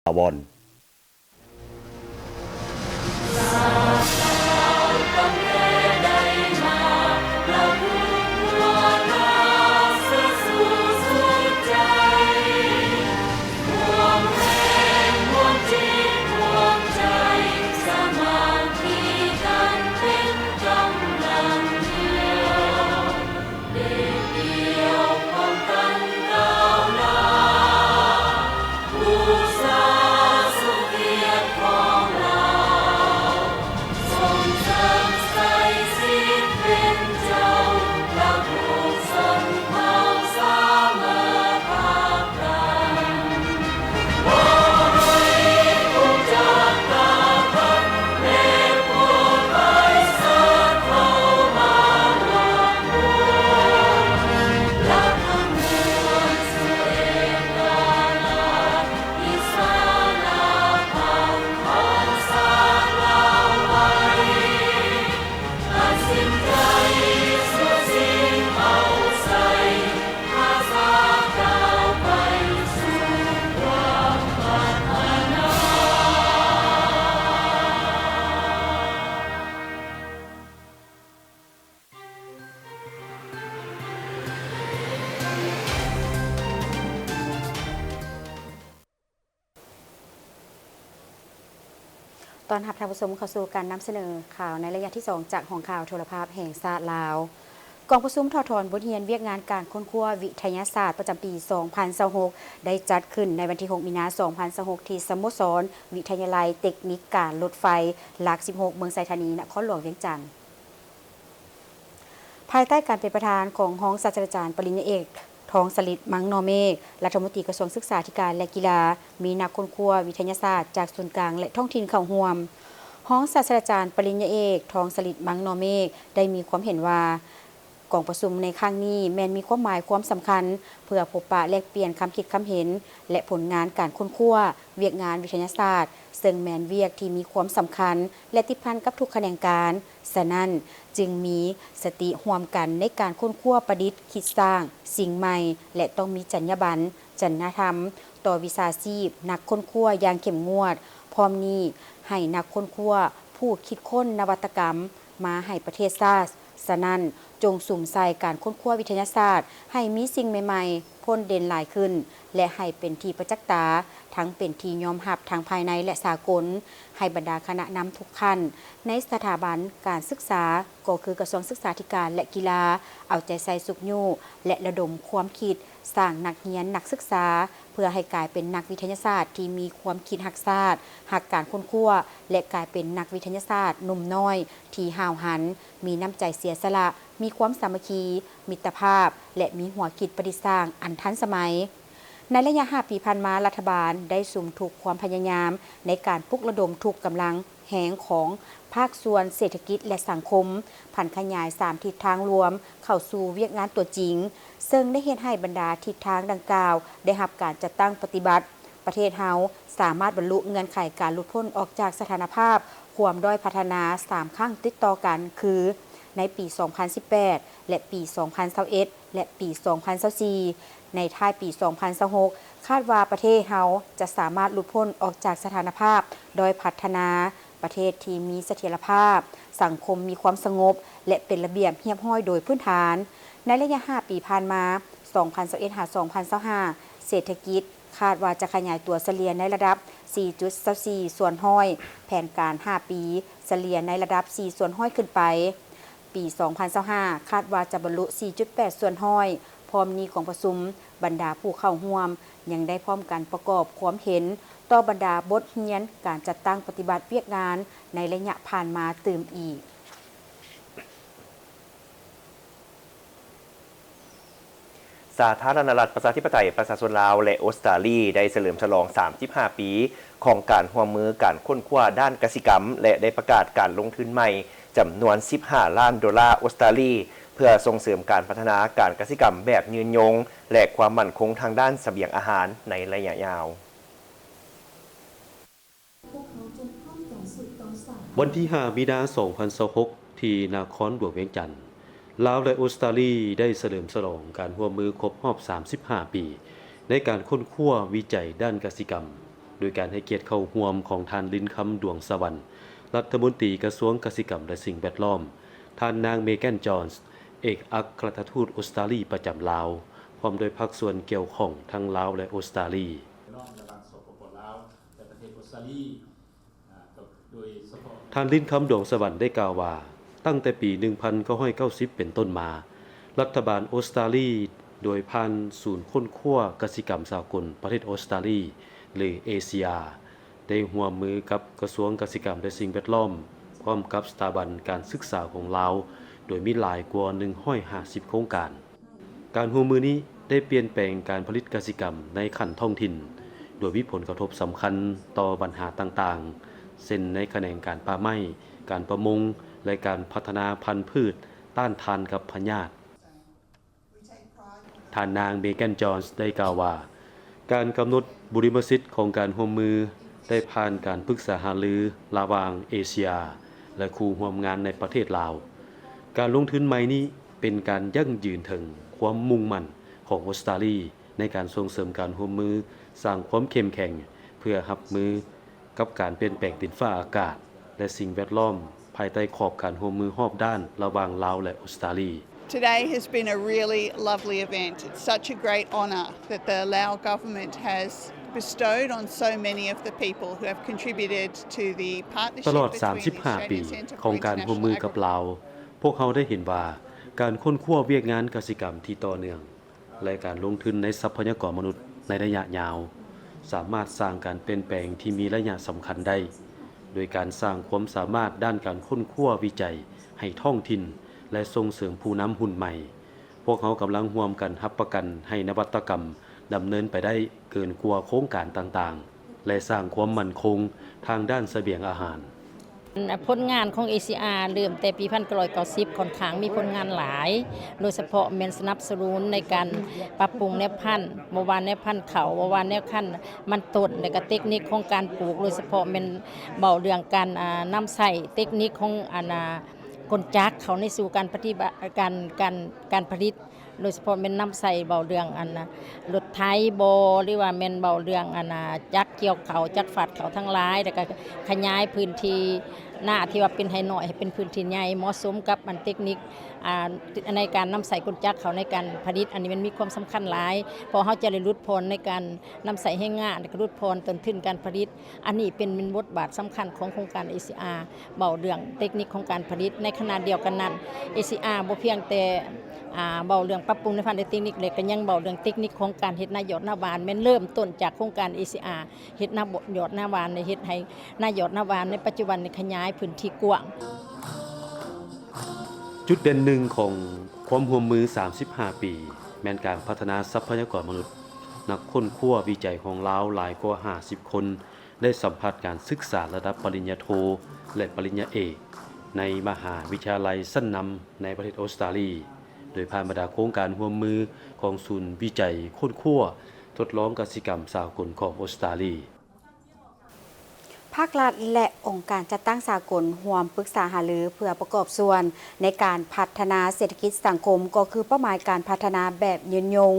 ຖາວອນ. ຕ້ອນຮັບທ່ານຜູ້ຊົມເຂົ້າສູ່ການນຳສະເໜີຂ່າວໃນໄລຍະທີສອງ ຈາກຫ້ອງຂ່າວໂທລະພາບແຫ່ງຊາດລາວ. ກອງປະຊຸມຖອດຖອນບົດຮຽນວຽກງານການຄົ້ນຄວ້າວິທະຍາສາດປະຈຳປີສອງພັນຊາວຫົກ ໄດ້ຈັດຂຶ້ນໃນວັນທີຫົກ ມີນາ ສອງພັນຊາວຫົກ ທີ່ສະໂມສອນວິທະຍາໄລເຕັກນິກການລົດໄຟຫຼັກສິບຫົກ ເມືອງໄຊທານີ ນະຄອນຫຼວງວຽງຈັນ. ພາຍໃຕ້ການເປັນປະທານຂອງຮອງສາດສະດາຈານປະລິນຍາເອກ ທອງສະລິດ ມັງນໍເມກ ລັດຖະມົນຕີກະຊວງສຶກສາທິການ ແລະ ກິລາ, ມີນັກຄົ້ນຄວ້າວິທະຍາສາດຈາກສູນກາງ ແລະ ທ້ອງຖິ່ນເຂົ້າຮ່ວມ. ຮອງສາດສະດາຈານປະລິນຍາເອກ ທອງສະລິດ ມັງນໍເມກ ໄດ້ມີຄວາມເຫັນວ່າ ກອງປະຊຸມໃນຄັ້ງນີ້ແມ່ນມີຄວາມໝາຍຄວາມສຳຄັນ ເພື່ອພົບປະແລກປ່ຽນຄຳຄິດຄຳເຫັນ ແລະ ຜົນງານການຄົ້ນຄວ້າວຽກງານວິທະຍາສາດ, ເຊິ່ງແມ່ນວຽກທີ່ມີຄວາມສຳຄັນ ແລະ ຕິດພັນກັບທຸກຂະແໜງການ. ສະນັ້ນ, ຈຶ່ງມີສະຕິຮ່ວມກັນໃນການຄົ້ນຄວ້າປະດິດຄິດສ້າງສິ່ງໃໝ່ ແລະ ຕ້ອງມີຈັນຍາບັນ, ຈັນຍາທຳ ຕໍ່ວິຊາຊີບນັກຄົ້ນຄວ້າຢ່າງເຂັ້ມງວດ. ພ້ອມນີ້, ໃຫ້ນັກຄົ້ນຄວ້າຜູ້ຄິດຄົ້ນນະວັດຕະກຳມາໃຫ້ປະເທດຊາດ. ສະນັ້ນ, ຈົ່ງສຸມໃສ່ການຄົ້ນຄວ້າວິທະຍາສາດໃຫ້ມີສິ່ງໃໝ່ໆ ພົ້ນເດັ່ນຫຼາຍຂຶ້ນ ແລະ ໃຫ້ເປັນທີ່ປະຈັກຕາ, ທັງເປັນທີ່ຍອມຮັບທັງພາຍໃນ ແລະ ສາກົນ, ໃຫ້ບັນດາຄະນະນຳທຸກຂັ້ນໃນສະຖາບັນການສຶກສາ ກໍຄືກະຊວງສຶກສາທິການ ແລະ ກິລາ ເອົາໃຈໃສ່ຊຸກຍູ້ ແລະ ລະດົມຄວາມຄິດສ້າງນັກຮຽນນັກສຶກສາ ເພື່ອໃຫ້ກາຍເປັນນັກວິທະຍາສາດທີ່ມີຄວາມຄິດຮັກຊາດ, ຮັກການຄົ້ນຄວ້າ ແລະ ກາຍເປັນນັກວິທະຍາສາດໜຸ່ມນ້ອຍທີ່ຫ້າວຫັນ, ມີນ້ຳໃຈເສຍສະຫຼະ, ມີຄວາມສາມັກຄີ, ມິດຕະພາບ ແລະ ມີຫົວຄິດປະດິດສ້າງອັນທັນສະໄໝ. ໃນໄລຍະຫ້າປີຜ່ານມາ, ລັດຖະບານໄດ້ສຸມທຸກຄວາມພະຍາຍາມໃນການປຸກລະດົມທຸກກຳລັງແຮງຂອງພາກສ່ວນເສດຖະກິດ ແລະ ສັງຄົມ, ຜັນຂະຫຍາຍສາມທິດທາງລວມເຂົ້າສູ່ວຽກງານຕົວຈິງ, ເຊິ່ງໄດ້ເຮັດໃຫ້ບັນດາທິດທາງດັ່ງກ່າວໄດ້ຮັບການຈັດຕັ້ງປະຕິບັດ. ປະເທດເຮົາສາມາດບັນລຸເງື່ອນໄຂການຫຼຸດພົ້ນອອກຈາກສະຖານະພາບຄວາມດ້ອຍພັດທະນາສາມຄັ້ງຕິດຕໍ່ກັນ ຄື ໃນປີສອງພັນສິບແປດ ແລະ ປີສອງພັນຊາວເອັດ ແລະ ປີສອງພັນຊາວສີ່. ໃນທ້າຍປີສອງພັນຊາວຫົກ ຄາດວ່າປະເທດເຮົາຈະສາມາດຫຼຸດພົ້ນອອກຈາກສະຖານະພາບດ້ອຍພັດທະນາ, ປະເທດທີ່ມີສະຖຽນລະພາບ, ສັງຄົມມີຄວາມສະຫງົບ ແລະ ເປັນລະບຽບຮຽບຮ້ອຍໂດຍພື້ນຖານ. ໃນໄລຍະຫ້າປີຜ່ານມາ, ສອງພັນຊາວເອັດ ຫາ ສອງພັນຊາວຫ້າ ເສດຖະກິດຄາດວ່າຈະຂະຫຍາຍຕົວສະເລ່ຍໃນລະດັບສີ່ຈຸດຊາວສີ່ສ່ວນຮ້ອຍ, ແຜນການຫ້າປີສະເລ່ຍໃນລະດັບສີ່ສ່ວນຮ້ອຍຂຶ້ນໄປ. ປີສອງພັນຊາວຫ້າ ຄາດວ່າຈະບັນລຸສີ່ຈຸດແປດສ່ວນຮ້ອຍ. ພ້ອມນີ້ກອງປະຊຸມ, ບັນດາຜູ້ເຂົ້າຮ່ວມຍັງໄດ້ພ້ອມກັນປະກອບຄວາມເຫັນຕໍ່ບັນດາບົດຮຽນການຈັດຕັ້ງປະຕິບັດວຽກງານໃນໄລຍະຜ່ານມາຕື່ມອີກ. ສາທາລະນະລັດປະຊາທິປະໄຕປະຊາຊົນລາວ ແລະ ອົດສະຕາລີ ໄດ້ສະເຫຼີມສະຫຼອງສາມສິບຫ້າປີຂອງການຮ່ວມມືການຄົ້ນຄວ້າດ້ານກະສິກຳ ແລະ ໄດ້ປະກາດການລົງທຶນໃໝ່ຈຳນວນສິບຫ້າລ້ານໂດລາອົດສະຕາລີ ເພື່ອສົ່ງເສີມການພັດທະນາການກະສິກຳແບບຍືນຍົງ ແລະ ຄວາມໝັ້ນຄົງທາງດ້ານສະບຽງອາຫານໃນໄລຍະຍາວ. ວັນທີຫ້າ ມີນາ ສອງພັນຊາວຫົກ ທີ່ນະຄອນຫຼວງວຽງຈັນ, ລາວ ແລະ ອົດສະຕາລີ ໄດ້ສະເຫຼີມສະຫຼອງການຮ່ວມມືຄົບຮອບສາມສິບຫ້າປີ ໃນການຄົ້ນຄວ້າວິໄຈດ້ານກະສິກຳ. ໂດຍການໃຫ້ກຽດເຂົ້າຮ່ວມຂອງທ່ານ ລິນຄຳ ດວງສະຫວັນ ລັດຖະມົນຕີກະຊວງກະສິກຳ ແລະ ສິ່ງແວດລ້ອມ, ທ່ານນາງ ເມແກນ ຈອນ ເອກອັກຄະລັດຖະທູດອົດສະຕາລີປະຈຳລາວ ພ້ອມດ້ວຍພາກສ່ວນກ່ຽວຂ້ອງທັງລາວ ແລະ ອົດສະຕາລີ. ທ່ານ ລິນຄຳ ດວງສະຫວັນ ໄດ້ກ່າວວ່າ, ຕັ້ງແຕ່ປີໜຶ່ງພັນເກົ້າຮ້ອຍເກົ້າສິບເປັນຕົ້ນມາ, ລັດຖະບານອົດສະຕາລີ ໂດຍຜ່ານສູນຄົ້ນຄວ້າກະສິກຳສາກົນປະເທດອົດສະຕາລີ ຫຼື ເອຊີອາ ໄດ້ຮ່ວມມືກັບກະຊວງກະສິກຳ ແລະ ສິ່ງແວດລ້ອມ ພ້ອມກັບສະຖາບັນການສຶກສາຂອງລາວ ໂດຍມີຫຼາຍກວ່າໜຶ່ງຮ້ອຍຫ້າສິບໂຄງການ. ການຮ່ວມມືນີ້ໄດ້ປ່ຽນແປງການຜະລິດກະສິກຳໃນຂັ້ນທ້ອງຖິ່ນ, ໂດຍມີຜົນກະທົບສຳຄັນຕໍ່ບັນຫາຕ່າງໆ ເຊັ່ນ ໃນຂະແໜງການປ່າໄມ້, ການປະມົງ ແລະ ການພັດທະນາພັນພືດຕ້ານທານກັບພະຍາດ. ທ່ານນາງ ເມແກນ ຈອນ ໄດ້ກ່າວວ່າ, ການກຳນົດບຸລິມະສິດຂອງການຮ່ວມມືໄດ້ຜ່ານການປຶກສາຫາລືລະຫວ່າງເອເຊຍ ແລະ ຄູ່ຮ່ວມງານໃນປະເທດລາວ. ການລົງທຶນໃໝ່ນີ້ເປັນການຢັ້ງຢືນເຖິງຄວາມມຸ່ງໝັ້ນຂອງອົດສະຕາລີໃນການສົ່ງເສີມການຮ່ວມມື, ສ້າງຄວາມເຂັ້ມແຂງເພື່ອຮັບມື ກັບການປ່ຽນແປງດິນຟ້າອາກາດ ແລະ ສິ່ງແວດລ້ອມ ພາຍໃຕ້ຂອບການຮ່ວມມືຮອບດ້ານລະຫວ່າງລາວ ແລະ ອົດສະຕາລີ. Today has been a really lovely event. It's such a great honour that the Lao government has bestowed on so many of the people who have contributed to the partnership between the Australian Centre for International Agriculture. ຕະຫຼອດສາມສິບຫ້າປີຂອງການຮ່ວມມືກັບລາວ, ພວກເຮົາໄດ້ເຫັນວ່າການຄົ້ນຄວ້າວຽກງານກະສິກຳທີ່ຕໍ່ເນື່ອງ ແລະ ການລົງທຶນໃນຊັບພະຍາກອນມະນຸດໃນໄລຍະຍາວ ສາມາດສ້າງການປ່ຽນແປງທີ່ມີໄລຍະສຳຄັນໄດ້ ໂດຍການສ້າງຄວາມສາມາດດ້ານການຄົ້ນຄວ້າວິໄຈໃຫ້ທ້ອງຖິ່ນ ແລະ ສົ່ງເສີມຜູ້ນຳຮຸ່ນໃໝ່. ພວກເຮົາກຳລັງຮ່ວມກັນຮັບປະກັນໃຫ້ນະວັດຕະກຳດຳເນີນໄປໄດ້ເກີນກວ່າໂຄງການຕ່າງໆ ແລະ ສ້າງຄວາມໝັ້ນຄົງທາງດ້ານສະບຽງອາຫານ. ຜົນງານຂອງເອຊີອາເລີ່ມແຕ່ປີໜຶ່ງພັນເກົ້າຮ້ອຍເກົ້າສິບ ຂ້ອນຂ້າງມີຜົນງານຫຼາຍ, ໂດຍສະເພາະແມ່ນສະໜັບສະໜູນໃນການປັບປຸງແນວພັນ, ບໍ່ວ່າແນວພັນເຂົ້າ, ບໍ່ວ່າແນວພັນມັນຕົ້ນ ແລະ ກະເຕັກນິກຂອງການປູກ, ໂດຍສະເພາະແມ່ນເວົ້າເລື່ອງການ ອາ ນຳໃຊ້ເຕັກນິກຂອງ ອັນ ອາ ກົນຈັກເຂົ້າໃນສູ່ການປະຕິບັດ ການ ການ ການຜະລິດ. ໂດຍສະເພາະແມ່ນນຳໃຊ້ເວົ້າເລື່ອງອັນນະ ລົດໄຖບໍ ຫຼືວ່າແມ່ນເວົ້າເລື່ອງອັນນະ ຈັກກ່ຽວເຂົ້າ ຈັກຟາດເຂົ້າທັງຫຼາຍ ແລ້ວກະຂະຫຍາຍພື້ນທີ່ນາທີ່ວ່າເປັນໄຮ່ນ້ອຍໃຫ້ເປັນພື້ນທີ່ໃຫຍ່ ເໝາະສົມກັບອັນເຕັກນິກ ອາ ໃນການນຳໃຊ້ກົນຈັກເຂົ້າໃນການຜະລິດ. ອັນນີ້ມັນມີຄວາມສຳຄັນຫຼາຍ ເພາະເຮົາຈະໄດ້ຫຼຸດຜ່ອນໃນການນຳໃຊ້ແຮງງານ ແລ້ວກະຫຼຸດຜ່ອນຕົ້ນທຶນການຜະລິດ. ອັນນີ້ເປັນ ເປັນບົດບາດສຳຄັນຂອງໂຄງການເອຊີອາ ເວົ້າເລື່ອງເຕັກນິກຂອງການຜະລິດ. ໃນຂະນະດຽວກັນນັ້ນ ເອຊີອາ ບໍ່ພຽງແຕ່ ອາ ເວົ້າເລື່ອງປັບປຸງໃນພາກເຕັກນິກ ແລະ ກະຍັງເວົ້າເລື່ອງເຕັກນິກຂອງການເຮັດນາຍອດນາຫວານ ແມ່ນເລີ່ມຕົ້ນຈາກໂຄງການເອຊີອາ ເຮັດນາຍອດນາຫວານ ໄດ້ເຮັດໃຫ້ນາຍອດນາຫວານໃນປັດຈຸບັນນີ້ຂະຫຍາຍພື້ນທີ່ກວ້າງ. ຈຸດເດັ່ນໜຶ່ງຂອງຄວາມຮ່ວມມືສາມສິບຫ້າປີ ແມ່ນການພັດທະນາຊັບພະຍາກອນມະນຸດ. ນັກຄົ້ນຄວ້າວິໄຈຂອງລາວຫຼາຍກວ່າຫ້າສິບຄົນ ໄດ້ສຳຜັດການສຶກສາລະດັບປະລິນຍາໂທ ແລະ ປະລິນຍາເອກ ໃນມະຫາວິທະຍາໄລຊັ້ນນຳໃນປະເທດອົດສະຕາລີ ໂດຍຜ່ານບັນດາໂຄງການຮ່ວມມືຂອງສູນວິໄຈຄົ້ນຄວ້າທົດລອງກະສິກຳສາກົນຂອງອົດສະຕາລີ. ພາກລັດ ແລະ ອົງການຈັດຕັ້ງສາກົນຮ່ວມປຶກສາຫາລືເພື່ອປະກອບສ່ວນໃນການພັດທະນາເສດຖະກິດສັງຄົມ ກໍຄືເປົ້າໝາຍການພັດທະນາແບບຍືນຍົງ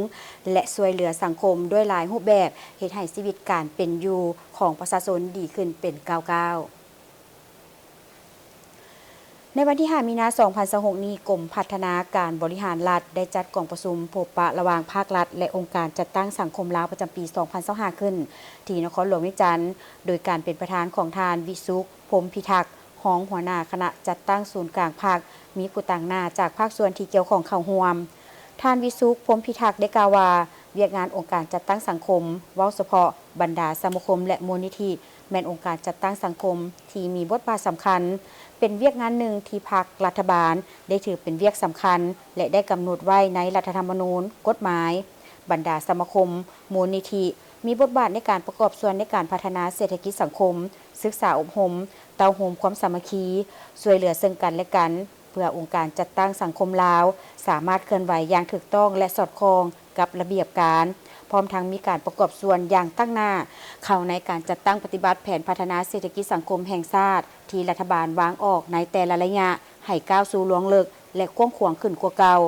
ແລະ ຊ່ວຍເຫຼືອສັງຄົມດ້ວຍຫຼາຍຮູບແບບ ເຮັດໃຫ້ຊີວິດການເປັນຢູ່ຂອງປະຊາຊົນດີຂຶ້ນເປັນກ້າວໆ. ໃນວັນທີຫ້າ ມີນາ ສອງພັນຊາວຫົກນີ້, ກົມພັດທະນາການບໍລິຫານລັດ ໄດ້ຈັດກອງປະຊຸມພົບປະລະຫວ່າງພາກລັດ ແລະ ອົງການຈັດຕັ້ງສັງຄົມລາວ ປະຈຳປີ ສອງພັນຊາວຫ້າ ຂຶ້ນ ທີ່ນະຄອນຫຼວງວຽງຈັນ ໂດຍການເປັນປະທານຂອງທ່ານ ວິສຸກ ພົມພິທັກ ຮອງຫົວໜ້າຄະນະຈັດຕັ້ງສູນກາງພັກ, ມີຜູ້ຕາງໜ້າຈາກພາກສ່ວນທີ່ກ່ຽວຂ້ອງເຂົ້າຮ່ວມ. ທ່ານ ວິສຸກ ພົມພິທັກ ໄດ້ກ່າວວ່າ, ວຽກງານອົງການຈັດຕັ້ງສັງຄົມ, ເວົ້າສະເພາະບັນດາສະມາຄົມ ແລະ ມູນນິທິ ແມ່ນອົງການຈັດຕັ້ງສັງຄົມທີ່ມີບົດບາດສຳຄັນ, ເປັນວຽກງານໜຶ່ງທີ່ພັກລັດຖະບານໄດ້ຖືເປັນວຽກສຳຄັນ ແລະ ໄດ້ກຳນົດໄວ້ໃນລັດຖະທຳມະນູນ, ກົດໝາຍ. ບັນດາສະມາຄົມ, ມູນນິທິ ມີບົດບາດໃນການປະກອບສ່ວນໃນການພັດທະນາເສດຖະກິດສັງຄົມ, ສຶກສາອົບຮົມ, ເຕົ້າໂຮມຄວາມສາມັກຄີ, ຊ່ວຍເຫຼືອເຊິ່ງກັນ ແລະ ກັນ, ເພື່ອອົງການຈັດຕັ້ງສັງຄົມລາວສາມາດເຄື່ອນໄຫວຢ່າງຖືກຕ້ອງ ແລະ ສອດຄ່ອງກັບລະບຽບການ, ພ້ອມທັງມີການປະກອບສ່ວນຢ່າງຕັ້ງໜ້າເຂົ້າໃນການຈັດຕັ້ງປະຕິບັດແຜນພັດທະນາເສດຖະກິດສັງຄົມແຫ່ງຊາດທີ່ລັດຖະບານວາງອອກໃນແຕ່ລະໄລຍະ ໃຫ້ກ້າວສູ່ລວງເລິກ ແລະ ກວ້າງຂວາງຂຶ້ນກວ່າເກົ່າ.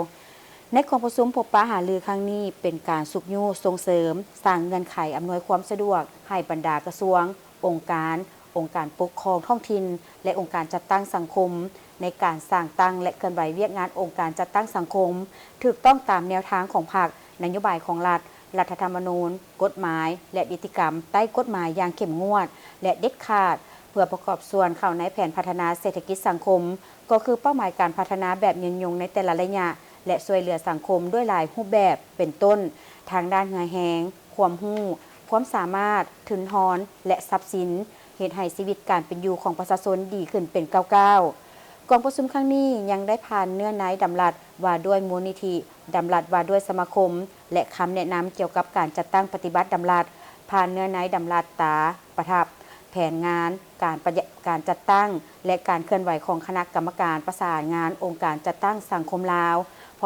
ໃນກອງປະຊຸມພົບປະຫາລືຄັ້ງນີ້ ເປັນການຊຸກຍູ້ສົ່ງເສີມ, ສ້າງເງື່ອນໄຂອຳນວຍຄວາມສະດວກໃຫ້ບັນດາກະຊວງ, ອົງການ, ອົງການປົກຄອງທ້ອງຖິ່ນ ແລະ ອົງການຈັດຕັ້ງສັງຄົມ ໃນການສ້າງຕັ້ງ ແລະ ເຄື່ອນໄຫວວຽກງານອົງການຈັດຕັ້ງສັງຄົມ ຖືກຕ້ອງຕາມແນວທາງຂອງພັກ, ນະໂຍບາຍຂອງລັດ, ລັດຖະທຳມະນູນ, ກົດໝາຍ ແລະ ນິຕິກຳໃຕ້ກົດໝາຍຢ່າງເຂັ້ມງວດ ແລະ ເດັດຂາດ ເພື່ອປະກອບສ່ວນເຂົ້າໃນແຜນພັດທະນາເສດຖະກິດສັງຄົມ ກໍຄືເປົ້າໝາຍການພັດທະນາແບບຍືນຍົງໃນແຕ່ລະໄລຍະ ແລະ ຊ່ວຍເຫຼືອສັງຄົມດ້ວຍຫຼາຍຮູບແບບ ເປັນຕົ້ນ ທາງດ້ານເຫື່ອແຮງ, ຄວາມຮູ້, ຄວາມສາມາດ, ທຶນຮອນ ແລະ ຊັບສິນ, ເຮັດໃຫ້ຊີວິດການເປັນຢູ່ຂອງປະຊາຊົນດີຂຶ້ນເປັນກ້າວໆ. ກອງປະຊຸມຄັ້ງນີ້ຍັງໄດ້ຜ່ານເນື້ອໃນດຳລັດວ່າດ້ວຍມູນນິທິ, ດຳລັດວ່າດ້ວຍສະມາຄົມ ແລະ ຄຳແນະນຳກ່ຽວກັບການຈັດຕັ້ງປະຕິບັດດຳລັດ, ຜ່ານເນື້ອໃນດຳລັດຕາປະທັບ, ແຜນງານ, ການປະ ການຈັດຕັ້ງ ແລະ ການເຄື່ອນໄຫວຂອງຄະນະກຳມະການປະສານງານອົງການຈັດຕັ້ງສັງຄົມລາວ.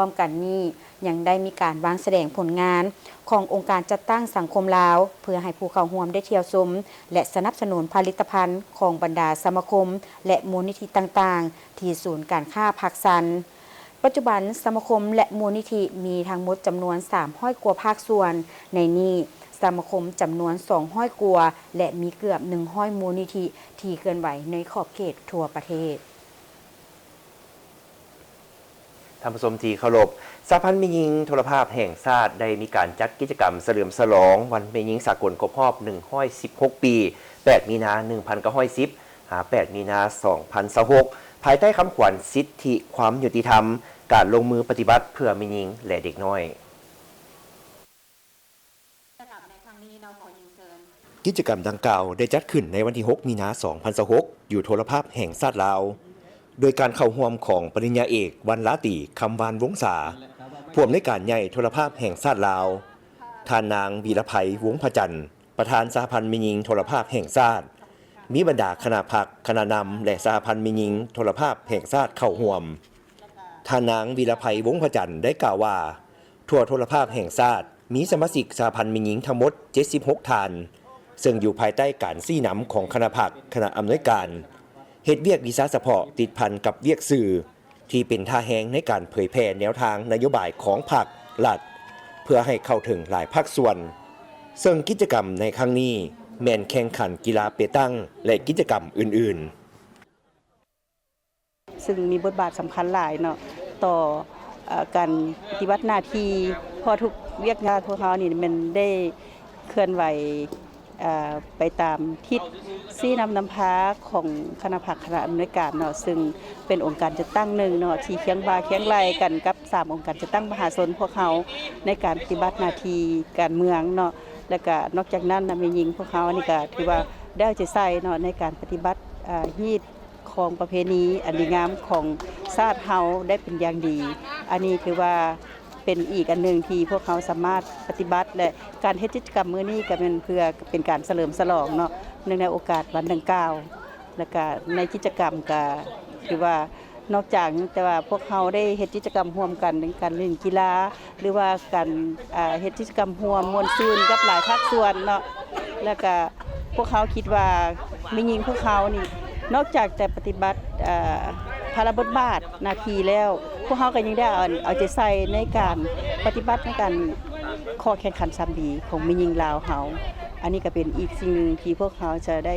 ພ້ອມກັນນີ້ ຍັງໄດ້ມີການວາງສະແດງຜົນງານຂອງອົງການຈັດຕັ້ງສັງຄົມລາວ ເພື່ອໃຫ້ຜູ້ເຂົ້າຮ່ວມໄດ້ທ່ຽວຊົມ ແລະ ສະໜັບສະໜູນຜະລິດຕະພັນຂອງບັນດາສະມາຄົມ ແລະ ມູນນິທິຕ່າງໆ ທີ່ສູນການຄ້າພາກຊັນ. ປັດຈຸບັນ ສະມາຄົມ ແລະ ມູນນິທິມີທັງໝົດຈຳນວນສາມຮ້ອຍກວ່າພາກສ່ວນ, ໃນນີ້ ສະມາຄົມຈຳນວນສອງຮ້ອຍກວ່າ ແລະ ມີເກືອບໜຶ່ງຮ້ອຍມູນນິທິທີ່ເຄື່ອນໄຫວໃນຂອບເຂດທົ່ວປະເທດ. ທ່ານຜູ້ຊົມທີ່ເຄົາລົບ, ສະຫະພັນແມ່ຍິງໂທລະພາບແຫ່ງຊາດ ໄດ້ມີການຈັດກິດຈະກຳສະເຫຼີມສະຫຼອງວັນແມ່ຍິງສາກົນຄົບຮອບໜຶ່ງຮ້ອຍສິບຫົກປີ, ແປດມີນາໜຶ່ງພັນເກົ້າຮ້ອຍສິບ ຫາ ແປດມີນາສອງພັນຊາວຫົກ ພາຍໃຕ້ຄຳຂວັນ ສິດທິຄວາມຍຸຕິທຳ, ການລົງມືປະຕິບັດເພື່ອແມ່ຍິງ ແລະ ເດັກນ້ອຍ. ກິດຈະກຳດັ່ງກ່າວໄດ້ຈັດຂຶ້ນໃນວັນທີຫົກ ມີນາ ສອງພັນຊາວຫົກ ຢູ່ໂທລະພາບແຫ່ງຊາດລາວ ໂດຍການເຂົ້າຮ່ວມຂອງປະລິນຍາເອກ ວັນລາຕີ ຄຳວານວົງສາ ຜູ້ອຳນວຍການໃຫຍ່ໂທລະພາບແຫ່ງຊາດລາວ, ທ່ານນາງ ວີລະໄພ ວົງພະຈັນ ປະທານສະຫະພັນແມ່ຍິງໂທລະພາບແຫ່ງຊາດ, ມີບັນດາຄະນະພັກ, ຄະນະນຳ ແລະ ສະຫະພັນແມ່ຍິງໂທລະພາບແຫ່ງຊາດເຂົ້າຮ່ວມ. ທ່ານນາງ ວີລະໄພ ວົງພະຈັນ ໄດ້ກ່າວວ່າ ທົ່ວໂທລະພາບແຫ່ງຊາດ ມີສະມາຊິກສະຫະພັນແມ່ຍິງທັງໝົດເຈັດສິບຫົກທ່ານ, ເຊິ່ງຢູ່ພາຍໃຕ້ການຊີ້ນຳຂອງຄະນະພັກ, ຄະນະອຳນວຍການ, ເຮັດວຽກວິຊາສະເພາະຕິດພັນກັບວຽກສື່ ທີ່ເປັນທ່າແຮງໃນການເຜີຍແຜ່ແນວທາງນະໂຍບາຍຂອງພັກ, ລັດ ເພື່ອໃຫ້ເຂົ້າເຖິງຫຼາຍພາກສ່ວນ, ເຊິ່ງກິດຈະກຳໃນຄັ້ງນີ້ແມ່ນແຂ່ງຂັນກິລາເປຕັງ ແລະ ກິດຈະກຳອື່ນໆ. ຊຶ່ງມີບົດບາດສຳຄັນຫຼາຍເນາະ ຕໍ່ ເອີ ການປະຕິບັດໜ້າທີ່, ເພາະທຸກວຽກງານພວກເຮົານີ້ແມ່ນໄດ້ເຄື່ອນໄຫວ ເອີ ໄປຕາມທິດຊີ້ນຳນຳພາຂອງຄະນະພັກຄະນະອຳນວຍການເນາະ, ຊຶ່ງເປັນອົງການຈັດຕັ້ງໜຶ່ງເນາະ ທີ່ຄຽງບ່າຄຽງໄຫຼ່ກັນກັບສາມອົງການຈັດຕັ້ງມະຫາຊົນພວກເຮົາ ໃນການປະຕິບັດໜ້າທີ່ການເມືອງເນາະ. ແລ້ວກະນອກຈາກນັ້ນນະ ແມ່ຍິງພວກເຮົານີ້ກະຖືວ່າໄດ້ເອົາໃຈໃສ່ເນາະ ໃນການປະຕິບັດ ເອີ ຮີດ ຄອງປະເພນີອັນດີງາມຂອງຊາດເຮົາໄດ້ເປັນຢ່າງດີ. ອັນນີ້ຖືວ່າເປັນອີກອັນໜຶ່ງທີ່ພວກເຮົາສາມາດປະຕິບັດ ແລະ ການເຮັດກິດຈະກຳມື້ນີ້ກໍແມ່ນເພື່ອເປັນການສະເຫຼີມສະຫຼອງເນາະ ເນື່ອງໃນໂອກາດວັນດັ່ງກ່າວ. ແລ້ວກະໃນກິດຈະກຳກໍຖືວ່າ ນອກຈາກແຕ່ວ່າພວກເຮົາໄດ້ເຮັດກິດຈະກຳຮ່ວມກັນ ເລື່ອງການຫຼິ້ນກິລາ ຫຼືວ່າການ ເຮັດກິດຈະກຳຮ່ວມມ່ວນຊື່ນກັບຫຼາຍພາກສ່ວນເນາະ. ແລ້ວກະພວກເຮົາຄິດວ່າແມ່ຍິງພວກເຮົານີ້ ນອກຈາກແຕ່ປະຕິບັດ ພາລະບົດບາດໜ້າທີ່ແລ້ວ ພວກເຮົາກໍຍັງໄດ້ເອົາ ເອົາໃຈໃສ່ໃນການປະຕິບັດໃນການ ຂໍ້ແຂ່ງຂັນສາມດີຂອງແມ່ຍິງລາວເຮົາ. ອັນນີ້ກໍເປັນອີກສິ່ງໜຶ່ງທີ່ພວກເຮົາຈະໄດ້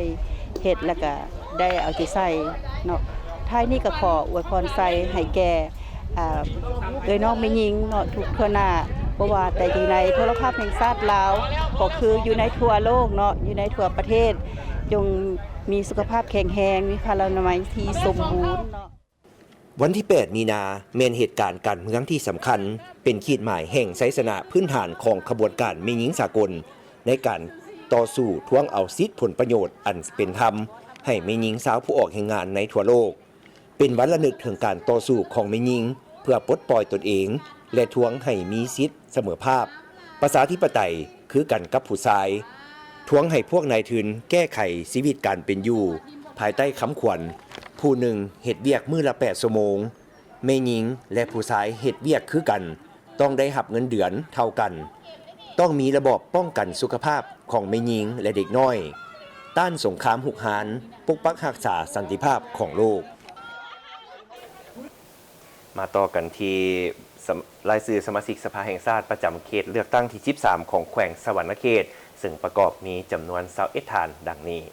ເຮັດ ແລ້ວກໍໄດ້ເອົາໃຈໃສ່ເນາະ. ທ້າຍນີ້ກໍຂໍອວຍພອນໄຊໃຫ້ແກ່ ອາ ເອື້ອຍນ້ອງແມ່ຍິງເນາະ ທຸກທົ່ວໜ້າ ບໍ່ວ່າແຕ່ຢູ່ໃນໂທລະພາບແຫ່ງຊາດລາວ ກໍຄືຢູ່ໃນທົ່ວໂລກເນາະ ຢູ່ໃນທົ່ວປະເທດ ຈົ່ງມີສຸຂະພາບແຂງແຮງ ມີພະລານາໄມທີ່ສົມບູນເນາະ. ວັນທີແປດ ມີນາ ແມ່ນເຫດການການເມືອງທີ່ສຳຄັນ, ເປັນຂີດໝາຍແຫ່ງໄຊຊະນະພື້ນຖານຂອງຂະບວນການແມ່ຍິງສາກົນ ໃນການຕໍ່ສູ້ທວງເອົາສິດຜົນປະໂຫຍດອັນເປັນທຳໃຫ້ແມ່ຍິງຊາວຜູ້ອອກແຮງງານໃນທົ່ວໂລກ, ເປັນວັນລະນຶກເຖິງການຕໍ່ສູ້ຂອງແມ່ຍິງເພື່ອປົດປ່ອຍຕົນເອງ ແລະ ທວງໃຫ້ມີສິດສະເໝີພາບ ປະຊາທິປະໄຕຄືກັນກັບຜູ້ຊາຍ, ທວງໃຫ້ພວກນາຍທຶນແກ້ໄຂຊີວິດການເປັນຢູ່ ພາຍໃຕ້ຄຳຂວັນ ຜູ້ໜຶ່ງເຮັດວຽກມື້ລະແປດຊົ່ວໂມງ, ແມ່ຍິງ ແລະ ຜູ້ຊາຍເຮັດວຽກຄືກັນ ຕ້ອງໄດ້ຮັບເງິນເດືອນເທົ່າກັນ, ຕ້ອງມີລະບອບປ້ອງກັນສຸຂະພາບຂອງແມ່ຍິງ ແລະ ເດັກນ້ອຍ, ຕ້ານສົງຄາມຮຸກຮານ, ປົກປັກຮັກສາສັນຕິພາບຂອງໂລກ. ມາຕໍ່ກັນທີ່ ສະ ລາຍຊື່ສະມາຊິກສະພາແຫ່ງຊາດປະຈຳເຂດເລືອກຕັ້ງທີສິບສາມ ຂອງແຂວງສະຫວັນນະເຂດ ເຊິ່ງປະກອບມີຈຳນວນຊາວເອັດທ່ານ ດັ່ງນີ້.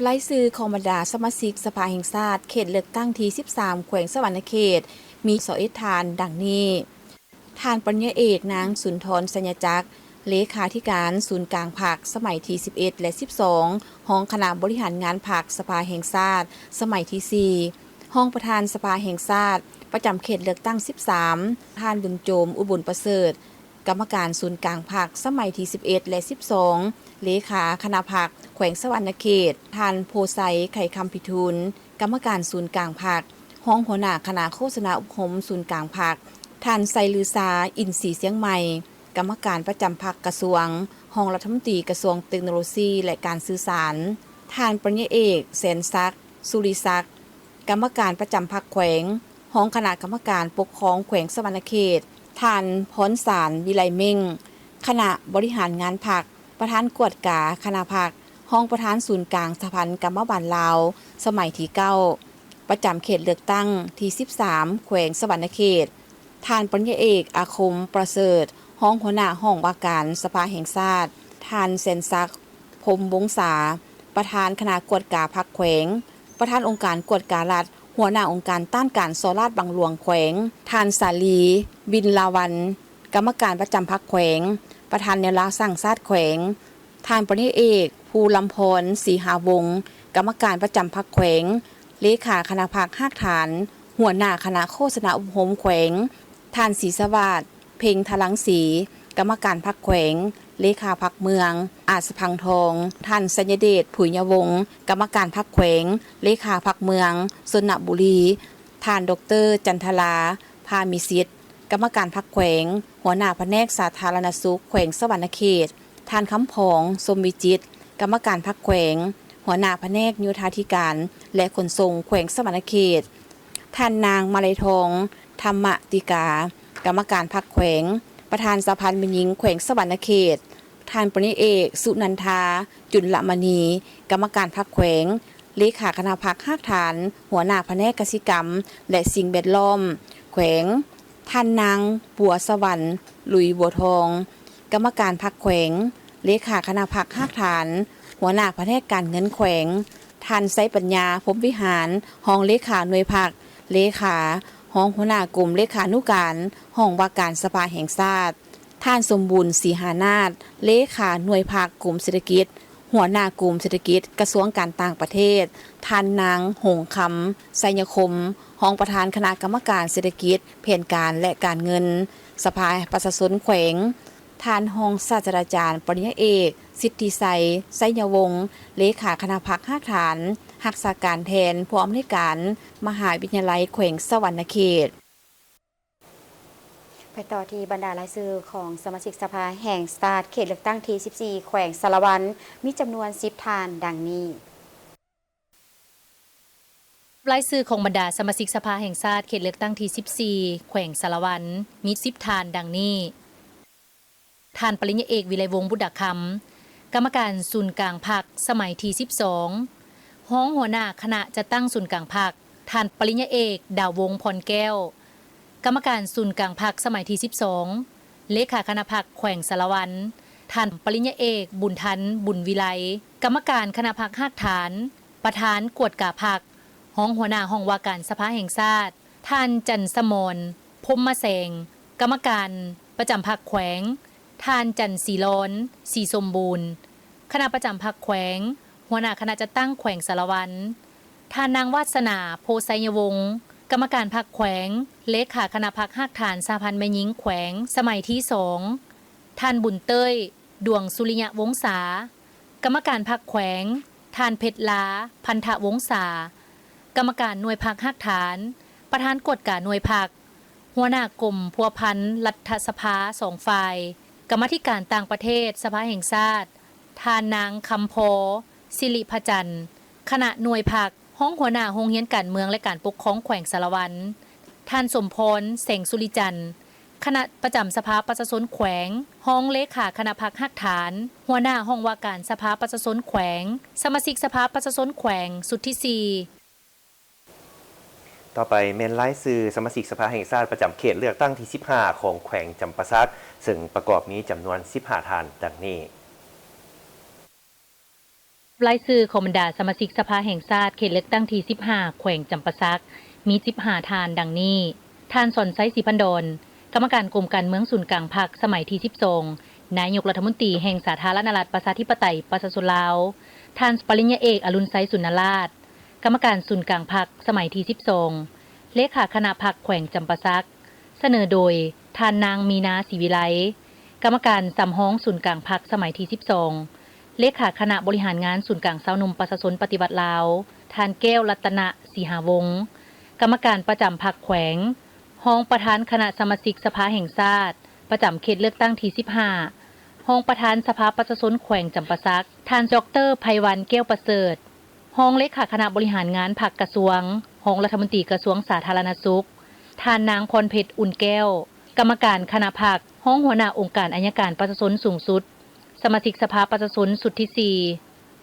ລາຍຊື່ຂອງບັນດາສະມາຊິກສະພາແຫ່ງຊາດເຂດເລືອກຕັ້ງທີສິບສາມ ແຂວງສະຫວັນນະເຂດ ມີຊາວເອັດທ່ານ ດັ່ງນີ້: ທ່ານປະລິນຍາເອກ ນາງ ສຸນທອນ ໄຊຍະຈັກ ເລຂາທິການສູນກາງພັກ ສະໄໝທີສິບເອັດ ແລະ ສິບສອງ, ຮອງຄະນະບໍລິຫານງານພັກສະພາແຫ່ງຊາດ ສະໄໝທີສີ່, ຮອງປະທານສະພາແຫ່ງຊາດ ປະຈຳເຂດເລືອກຕັ້ງສິບສາມ, ທ່ານ ບຸນໂຈມ ອຸບົນປະເສີດ ກຳມະການສູນກາງພັກ ສະໄໝທີສິບເອັດ ແລະ ສິບສອງ, ເລຂາຄະນະພັກແຂວງສະຫວັນນະເຂດ, ທ່ານ ໂພໄຊ ໄຂຄຳພິທູນ ກຳມະການສູນກາງພັກ, ຮອງຫົວໜ້າຄະນະໂຄສະນາອົບຮົມສູນກາງພັກ, ທ່ານ ໄຊລືຊາ ອິນສີຊຽງໃໝ່ ກຳມະການປະຈຳພັກກະຊວງ, ຮອງລັດຖະມົນຕີກະຊວງເຕັກໂນໂລຊີ ແລະ ການສື່ສານ, ທ່ານປະລິນຍາເອກ ແສນສັກ ສຸລິສັກ ກຳມະການປະຈຳພັກແຂວງ, ຮອງຄະນະກຳມະການປົກຄອງແຂວງສະຫວັນນະເຂດ, ທ່ານ ພອນສານ ວິໄລເມັ່ງ ຄະນະບໍລິຫານງານພັກ, ປະທານກວດກາຄະນະພັກ, ຮອງປະທານສູນກາງສະຫະພັນກຳມະບານລາວ ສະໄໝທີເກົ້າ ປະຈຳເຂດເລືອກຕັ້ງທີສິບສາມ ແຂວງສະຫວັນນະເຂດ, ທ່ານປະລິນຍາເອກ ອາຄົມ ປະເສີດ ຮອງຫົວໜ້າຫ້ອງວ່າການສະພາແຫ່ງຊາດ, ທ່ານ ແສນສັກ ພົມວົງສາ ປະທານຄະນະກວດກາພັກແຂວງ, ປະທານອົງການກວດກາລັດ, ຫົວໜ້າອົງການຕ້ານການສໍ້ລາດບັງຫຼວງແຂວງ, ທ່ານ ສາລີ ບິນລາວັນ ກຳມະການປະຈຳພັກແຂວງ, ປະທານແນວລາວສ້າງຊາດແຂວງ, ທ່ານປະລິນຍາເອກ ພູລຳພອນ ສີຫາວົງ ກຳມະການປະຈຳພັກແຂວງ, ເລຂາຄະນະພັກຮາກຖານ, ຫົວໜ້າຄະນະໂຄສະນາອົບຮົມແຂວງ, ທ່ານ ສີສະຫວາດ ເພັງທະລັງສີ ກຳມະການພັກແຂວງ, ເລຂາພັກເມືອງ ອາດສະພັງທອງ, ທ່ານ ໄຊຍະເດດ ຜຸຍຍະວົງ ກຳມະການພັກແຂວງ, ເລຂາພັກເມືອງຊົນນະບູລີ, ທ່ານ ດອກເຕີ ຈັນທະລາ ພາມີສິດ ກຳມະການພັກແຂວງ, ຫົວໜ້າພະແນກສາທາລະນະສຸກແຂວງສະຫວັນນະເຂດ, ທ່ານ ຄຳຜອງ ຊົມວິຈິດ ກຳມະການພັກແຂວງ, ຫົວໜ້າພະແນກໂຍທາທິການ ແລະ ຂົນສົ່ງແຂວງສະຫວັນນະເຂດ, ທ່ານນາງ ມາໄລທອງ ທຳມະຕິກາ ກຳມະການພັກແຂວງ, ປະທານສະຫະພັນແມ່ຍິງແຂວງສະຫວັນນະເຂດ, ທ່ານປະລິນຍາເອກ ສຸນັນທາ ຈຸນລະມະນີ ກຳມະການພັກແຂວງ, ເລຂາຄະນະພັກຮາກຖານ, ຫົວໜ້າພະແນກກະສິກຳ ແລະ ສິ່ງແວດລ້ອມແຂວງ, ທ່ານນາງ ບົວສະຫວັນ ລຸຍບົວທອງ ກຳມະການພັກແຂວງ, ເລຂາຄະນະພັກຮາກຖານ, ຫົວໜ້າພະແນກການເງິນແຂວງ, ທ່ານ ໄຊປັນຍາ ພົມວິຫານ ຮອງເລຂາໜ່ວຍພັກ, ເລຂາ, ຮອງຫົວໜ້າກົມເລຂານຸການຫ້ອງວ່າການສະພາແຫ່ງຊາດ, ທ່ານ ສົມບູນ ສີຫານາດ ເລຂາໜ່ວຍພັກກົມເສດຖະກິດ, ຫົວໜ້າກົມເສດຖະກິດ ກະຊວງການຕ່າງປະເທດ, ທ່ານນາງ ຫົງຄຳ ໄຊຍະຄົມ ຮອງປະທານຄະນະກຳມະການເສດຖະກິດ, ແຜນການ ແລະ ການເງິນ ສະພາປະຊາຊົນແຂວງ, ທ່ານຮອງສາດສະດາຈານ ປະລິນຍາເອກ ສິດທິໄຊ ໄຊຍະວົງ ເລຂາຄະນະພັກຮາກຖານ ຮັກສາການແທນຜູ້ອຳນວຍການມະຫາວິທະຍາໄລແຂວງສະຫວັນນະເຂດ. ໄປຕໍ່ທີ່ບັນດາລາຍຊື່ຂອງສະມາຊິກສະພາແຫ່ງຊາດເຂດເລືອກຕັ້ງທີສິບສີ່ ແຂວງສາລະວັນ ມີຈຳນວນສິບທ່ານ ດັ່ງນີ້. ລາຍຊື່ຂອງບັນດາສະມາຊິກສະພາແຫ່ງຊາດເຂດເລືອກຕັ້ງທີສິບສີ່ ແຂວງສາລະວັນ ມີສິບທ່ານ ດັ່ງນີ້: ທ່ານປະລິນຍາເອກ ວິໄລວົງ ບຸດດາຄຳ ກຳມະການສູນກາງພັກ ສະໄໝທີສິບສອງ, ຮອງຫົວໜ້າຄະນະຈັດຕັ້ງສູນກາງພັກ, ທ່ານປະລິນຍາເອກ ດາວວົງ ພອນແກ້ວ ກຳມະການສູນກາງພັກສະໄໝທີສິບສອງ, ເລຂາຄະນະພັກແຂວງສາລະວັນ, ທ່ານປະລິນຍາເອກ ບຸນທັນ ບຸນວິໄລ ກຳມະການຄະນະພັກຮາກຖານ, ປະທານກວດກາພັກ, ຮອງຫົວໜ້າຫ້ອງວ່າການສະພາແຫ່ງຊາດ, ທ່ານ ຈັນສະໝອນ ພົມມະແສງ ກຳມະການປະຈຳພັກແຂວງ, ທ່ານ ຈັນສີລອນ ສີສົມບູນ ຄະນະປະຈຳພັກແຂວງ, ຫົວໜ້າຄະນະຈັດຕັ້ງແຂວງສາລະວັນ, ທ່ານນາງ ວາດສະໜາ ໂພໄຊຍະວົງ ກຳມະການພັກແຂວງ, ເລຂາຄະນະພັກຮາກຖານສະຫະພັນແມ່ຍິງແຂວງສະໄໝທີສອງ, ທ່ານ ບຸນເຕີຍ ດວງສຸລິຍະວົງສາ ກຳມະການພັກແຂວງ, ທ່ານ ເພັດລາ ພັນທະວົງສາ ກຳມະການໜ່ວຍພັກຮາກຖານ, ປະທານກວດກາໜ່ວຍພັກ, ຫົວໜ້າກົມພົວພັນລັດຖະສະພາສອງຝ່າຍ, ກຳມາທິການຕ່າງປະເທດສະພາແຫ່ງຊາດ, ທ່ານນາງ ຄຳພໍ ສິລິພະຈັນ ຄະນະໜ່ວຍພັກ, ຮອງຫົວໜ້າໂຮງຮຽນການເມືອງ ແລະ ການປົກຄອງແຂວງສາລະວັນ, ທ່ານ ສົມພອນ ແສງສຸລິຈັນ ຄະນະປະຈຳສະພາປະຊາຊົນແຂວງ, ຮອງເລຂາຄະນະພັກຮາກຖານ, ຫົວໜ້າຫ້ອງວ່າການສະພາປະຊາຊົນແຂວງ, ສະມາຊິກສະພາປະຊາຊົນແຂວງຊຸດທີສີ່. ຕໍ່ໄປແມ່ນລາຍຊື່ສະມາຊິກສະພາແຫ່ງຊາດປະຈຳເຂດເລືອກຕັ້ງທີສິບຫ້າຂອງແຂວງຈຳປາສັກ, ເຊິ່ງປະກອບມີຈຳນວນສິບຫ້າທ່ານ ດັ່ງນີ້. ລາຍຊື່ຂອງບັນດາສະມາຊິກສະພາແຫ່ງຊາດເຂດເລືອກຕັ້ງທີສິບຫ້າ ແຂວງຈຳປາສັກ ມີສິບຫ້າທ່ານ ດັ່ງນີ້: ທ່ານ ສອນໄຊ ສີພັນດອນ ກຳມະການກົມການເມືອງສູນກາງພັກສະໄໝທີສິບສອງ ນາຍົກລັດຖະມົນຕີແຫ່ງສາທາລະນະລັດປະຊາທິປະໄຕປະຊາຊົນລາວ, ທ່ານ ປະລິນຍາເອກ ອະລຸນໄຊ ສຸນນະລາດ ກຳມະການສູນກາງພັກສະໄໝທີສິບສອງ ເລຂາຄະນະພັກແຂວງຈຳປາສັກ ສະເໜີໂດຍ ທ່ານນາງ ມີນາ ສີວິໄລ ກຳມະການສຳຮອງສູນກາງພັກສະໄໝທີສິບສອງ ເລຂາຄະນະບໍລິຫານງານສູນກາງຊາວໜຸ່ມປະຊາຊົນປະຕິວັດລາວ, ທ່ານ ແກ້ວ ລັດຕະນະ ສີຫາວົງ ກຳມະການປະຈຳພັກແຂວງ, ຮອງປະທານຄະນະສະມາຊິກສະພາແຫ່ງຊາດປະຈຳເຂດເລືອກຕັ້ງທີສິບຫ້າ, ຮອງປະທານສະພາປະຊາຊົນແຂວງຈຳປາສັກ, ທ່ານ ດອກເຕີ ໄພວັນ ແກ້ວປະເສີດ ຮອງເລຂາຄະນະບໍລິຫານງານພັກກະຊວງ, ຮອງລັດຖະມົນຕີກະຊວງສາທາລະນະສຸກ, ທ່ານນາງ ພອນເພັດ ອຸ່ນແກ້ວ ກຳມະການຄະນະພັກ, ຮອງຫົວໜ້າອົງການໄອຍະການປະຊາຊົນສູງສຸດ, ສະມາຊິກສະພາປະຊາຊົນຊຸດທີສີ່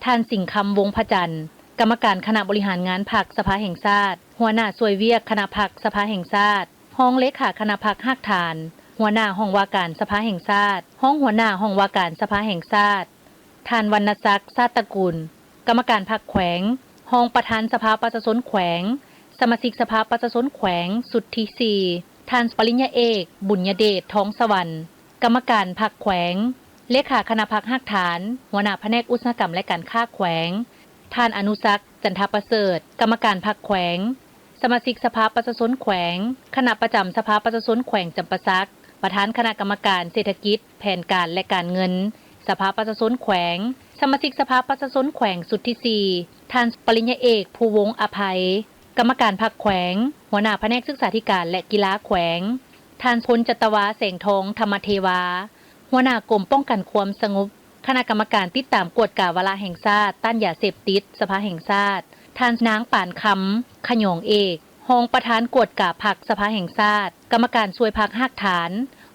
ທ່ານ ສິງຄຳ ວົງພະຈັນ ກຳມະການຄະນະບໍລິຫານງານພັກສະພາແຫ່ງຊາດ, ຫົວໜ້າຊ່ວຍວຽກຄະນະພັກສະພາແຫ່ງຊາດ, ຮອງເລຂາຄະນະພັກຮາກຖານ, ຫົວໜ້າຫ້ອງວ່າການສະພາແຫ່ງຊາດ, ຮອງຫົວໜ້າຫ້ອງວ່າການສະພາແຫ່ງຊາດ, ທ່ານ ວັນນະສັກ ຊາດຕະກຸນ ກຳມະການພັກແຂວງ, ຮອງປະທານສະພາປະຊາຊົນແຂວງ, ສະມາຊິກສະພາປະຊາຊົນແຂວງຊຸດທີສີ່ ທ່ານ ປະລິນຍາເອກ ບຸນຍະເດດ ທອງສະຫວັນ ກຳມະການພັກແຂວງ, ເລຂາຄະນະພັກຮາກຖານ, ຫົວໜ້າພະແນກອຸດສາຫະກຳ ແລະ ການຄ້າແຂວງ, ທ່ານ ອະນຸສັກ ຈັນທະປະເສີດ ກຳມະການພັກແຂວງ, ສະມາຊິກສະພາປະຊາຊົນແຂວງ, ຄະນະປະຈຳສະພາປະຊາຊົນແຂວງຈຳປາສັກ, ປະທານຄະນະກຳມະການເສດຖະກິດ, ແຜນການ ແລະ ການເງິນ ສະພາປະຊາຊົນແຂວງ, ສະມາຊິກສະພາປະຊາຊົນແຂວງຊຸດທີສີ່ ທ່ານ ປະລິນຍາເອກ ພູວົງ ອະໄພ ກຳມະການພັກແຂວງ, ຫົວໜ້າພະແນກສຶກສາທິການ ແລະ ກິລາແຂວງ, ທ່ານ ພົນຈັດຕະວາ ແສງທອງ ທຳມະເທວາ ຫົວໜ້າກົມປ້ອງກັນຄວາມສະຫງົບ, ຄະນະກຳມະການຕິດຕາມກວດກາວາລະແຫ່ງຊາດຕ້ານຢາເສບຕິດ ສະພາແຫ່ງຊາດ, ທ່ານ ນາງ ປານຄຳ ຂະຫຍອງເອກ ຮອງປະທານກວດກາພັກສະພາແຫ່ງຊາດ, ກຳມະການຊ່ວຍພັກຮາກຖານ,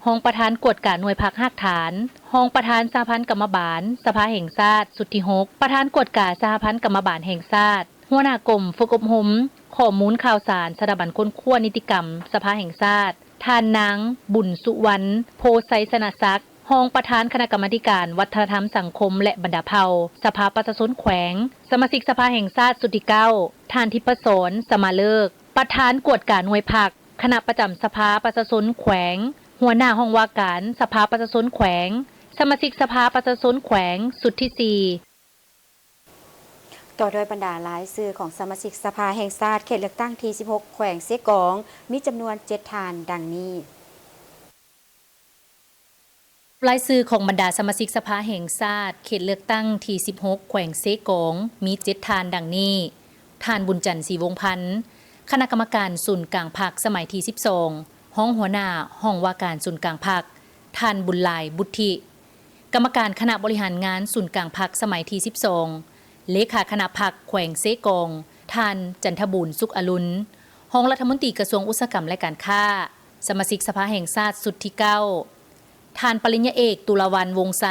ຮອງປະທານກວດກາໜ່ວຍພັກຮາກຖານ, ຮອງປະທານສະຫະພັນກຳມະບານສະພາແຫ່ງຊາດຊຸດທີຫົກ, ປະທານກວດກາສະຫະພັນກຳມະບານແຫ່ງຊາດ, ຫົວໜ້າກົມຝຶກອົບຮົມຂໍ້ມູນຂ່າວສານສະຖາບັນຄົ້ນຄວ້ານິຕິກຳສະພາແຫ່ງຊາດ, ທ່ານນາງ ບຸນສຸວັນ ໂພໄຊຊະນະສັກ ຮອງປະທານຄະນະກຳມາທິການວັດທະນະທຳສັງຄົມ ແລະ ບັນດາເຜົ່າ ສະພາປະຊາຊົນແຂວງ, ສະມາຊິກສະພາແຫ່ງຊາດຊຸດທີເກົ້າ ທ່ານ ທິບພະສອນ ສະມາເລີກ ປະທານກວດກາໜ່ວຍພັກ, ຄະນະປະຈຳສະພາປະຊາຊົນແຂວງ, ຫົວໜ້າຫ້ອງວ່າການສະພາປະຊາຊົນແຂວງ, ສະມາຊິກສະພາປະຊາຊົນແຂວງຊຸດທີສີ່. ຕໍ່ດ້ວຍບັນດາລາຍຊື່ຂອງສະມາຊິກສະພາແຫ່ງຊາດເຂດເລືອກຕັ້ງທີສິບຫົກ ແຂວງເຊກອງ ມີຈຳນວນເຈັດທ່ານ ດັ່ງນີ້. ລາຍຊື່ຂອງບັນດາສະມາຊິກສະພາແຫ່ງຊາດເຂດເລືອກຕັ້ງທີສິບຫົກ ແຂວງເຊກອງ ມີເຈັດທ່ານ ດັ່ງນີ້: ທ່ານ ບຸນຈັນ ສີວົງພັນ ຄະນະກຳມະການສູນກາງພັກສະໄໝທີສິບສອງ ຮອງຫົວໜ້າຫ້ອງວ່າການສູນກາງພັກ, ທ່ານ ບຸນຫຼາຍ ບຸດທິ ກຳມະການຄະນະບໍລິຫານງານສູນກາງພັກສະໄໝທີສິບສອງ, ເລຂາຄະນະພັກແຂວງເຊກອງ, ທ່ານ ຈັນທະບູນ ສຸກອະລຸນ ຮອງລັດຖະມົນຕີກະຊວງອຸດສາຫະກຳ ແລະ ການຄ້າ, ສະມາຊິກສະພາແຫ່ງຊາດຊຸດທີເກົ້າ, ທ່ານ ປະລິນຍາເອກ ຕຸລາວັນ ວົງໄຊ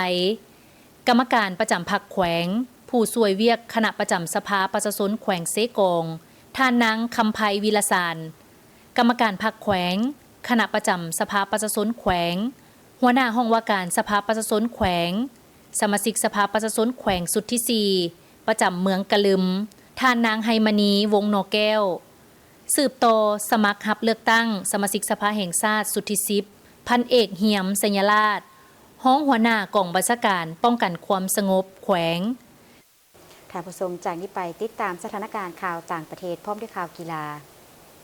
ກຳມະການປະຈຳພັກແຂວງ, ຜູ້ຊ່ວຍວຽກຄະນະປະຈຳສະພາປະຊາຊົນແຂວງເຊກອງ, ທ່ານນາງ ຄຳໄພ ວິລະສານ ກຳມະການພັກແຂວງ, ຄະນະປະຈຳສະພາປະຊາຊົນແຂວງ, ຫົວໜ້າຫ້ອງວ່າການສະພາປະຊາຊົນແຂວງ, ສະມາຊິກສະພາປະຊາຊົນແຂວງຊຸດທີສີ່ ປະຈຳເມືອງກະລຶມ, ທ່ານນາງ ໄຮມະນີ ວົງໜໍແກ້ວ. ສືບຕໍ່ສະໝັກຮັບເລືອກຕັ້ງສະມາຊິກສະພາແຫ່ງຊາດຊຸດທີສິບ ພັນເອກ ຮຽມ ໄຊຍະລາດ ຮອງຫົວໜ້າກອງບັນຊາການປ້ອງກັນຄວາມສະຫງົບແຂວງ. ທ່ານຜູ້ຊົມ, ຈາກນີ້ໄປຕິດຕາມສະຖານະການຂ່າວຕ່າງປະເທດ ພ້ອມດ້ວຍຂ່າວກິລາ.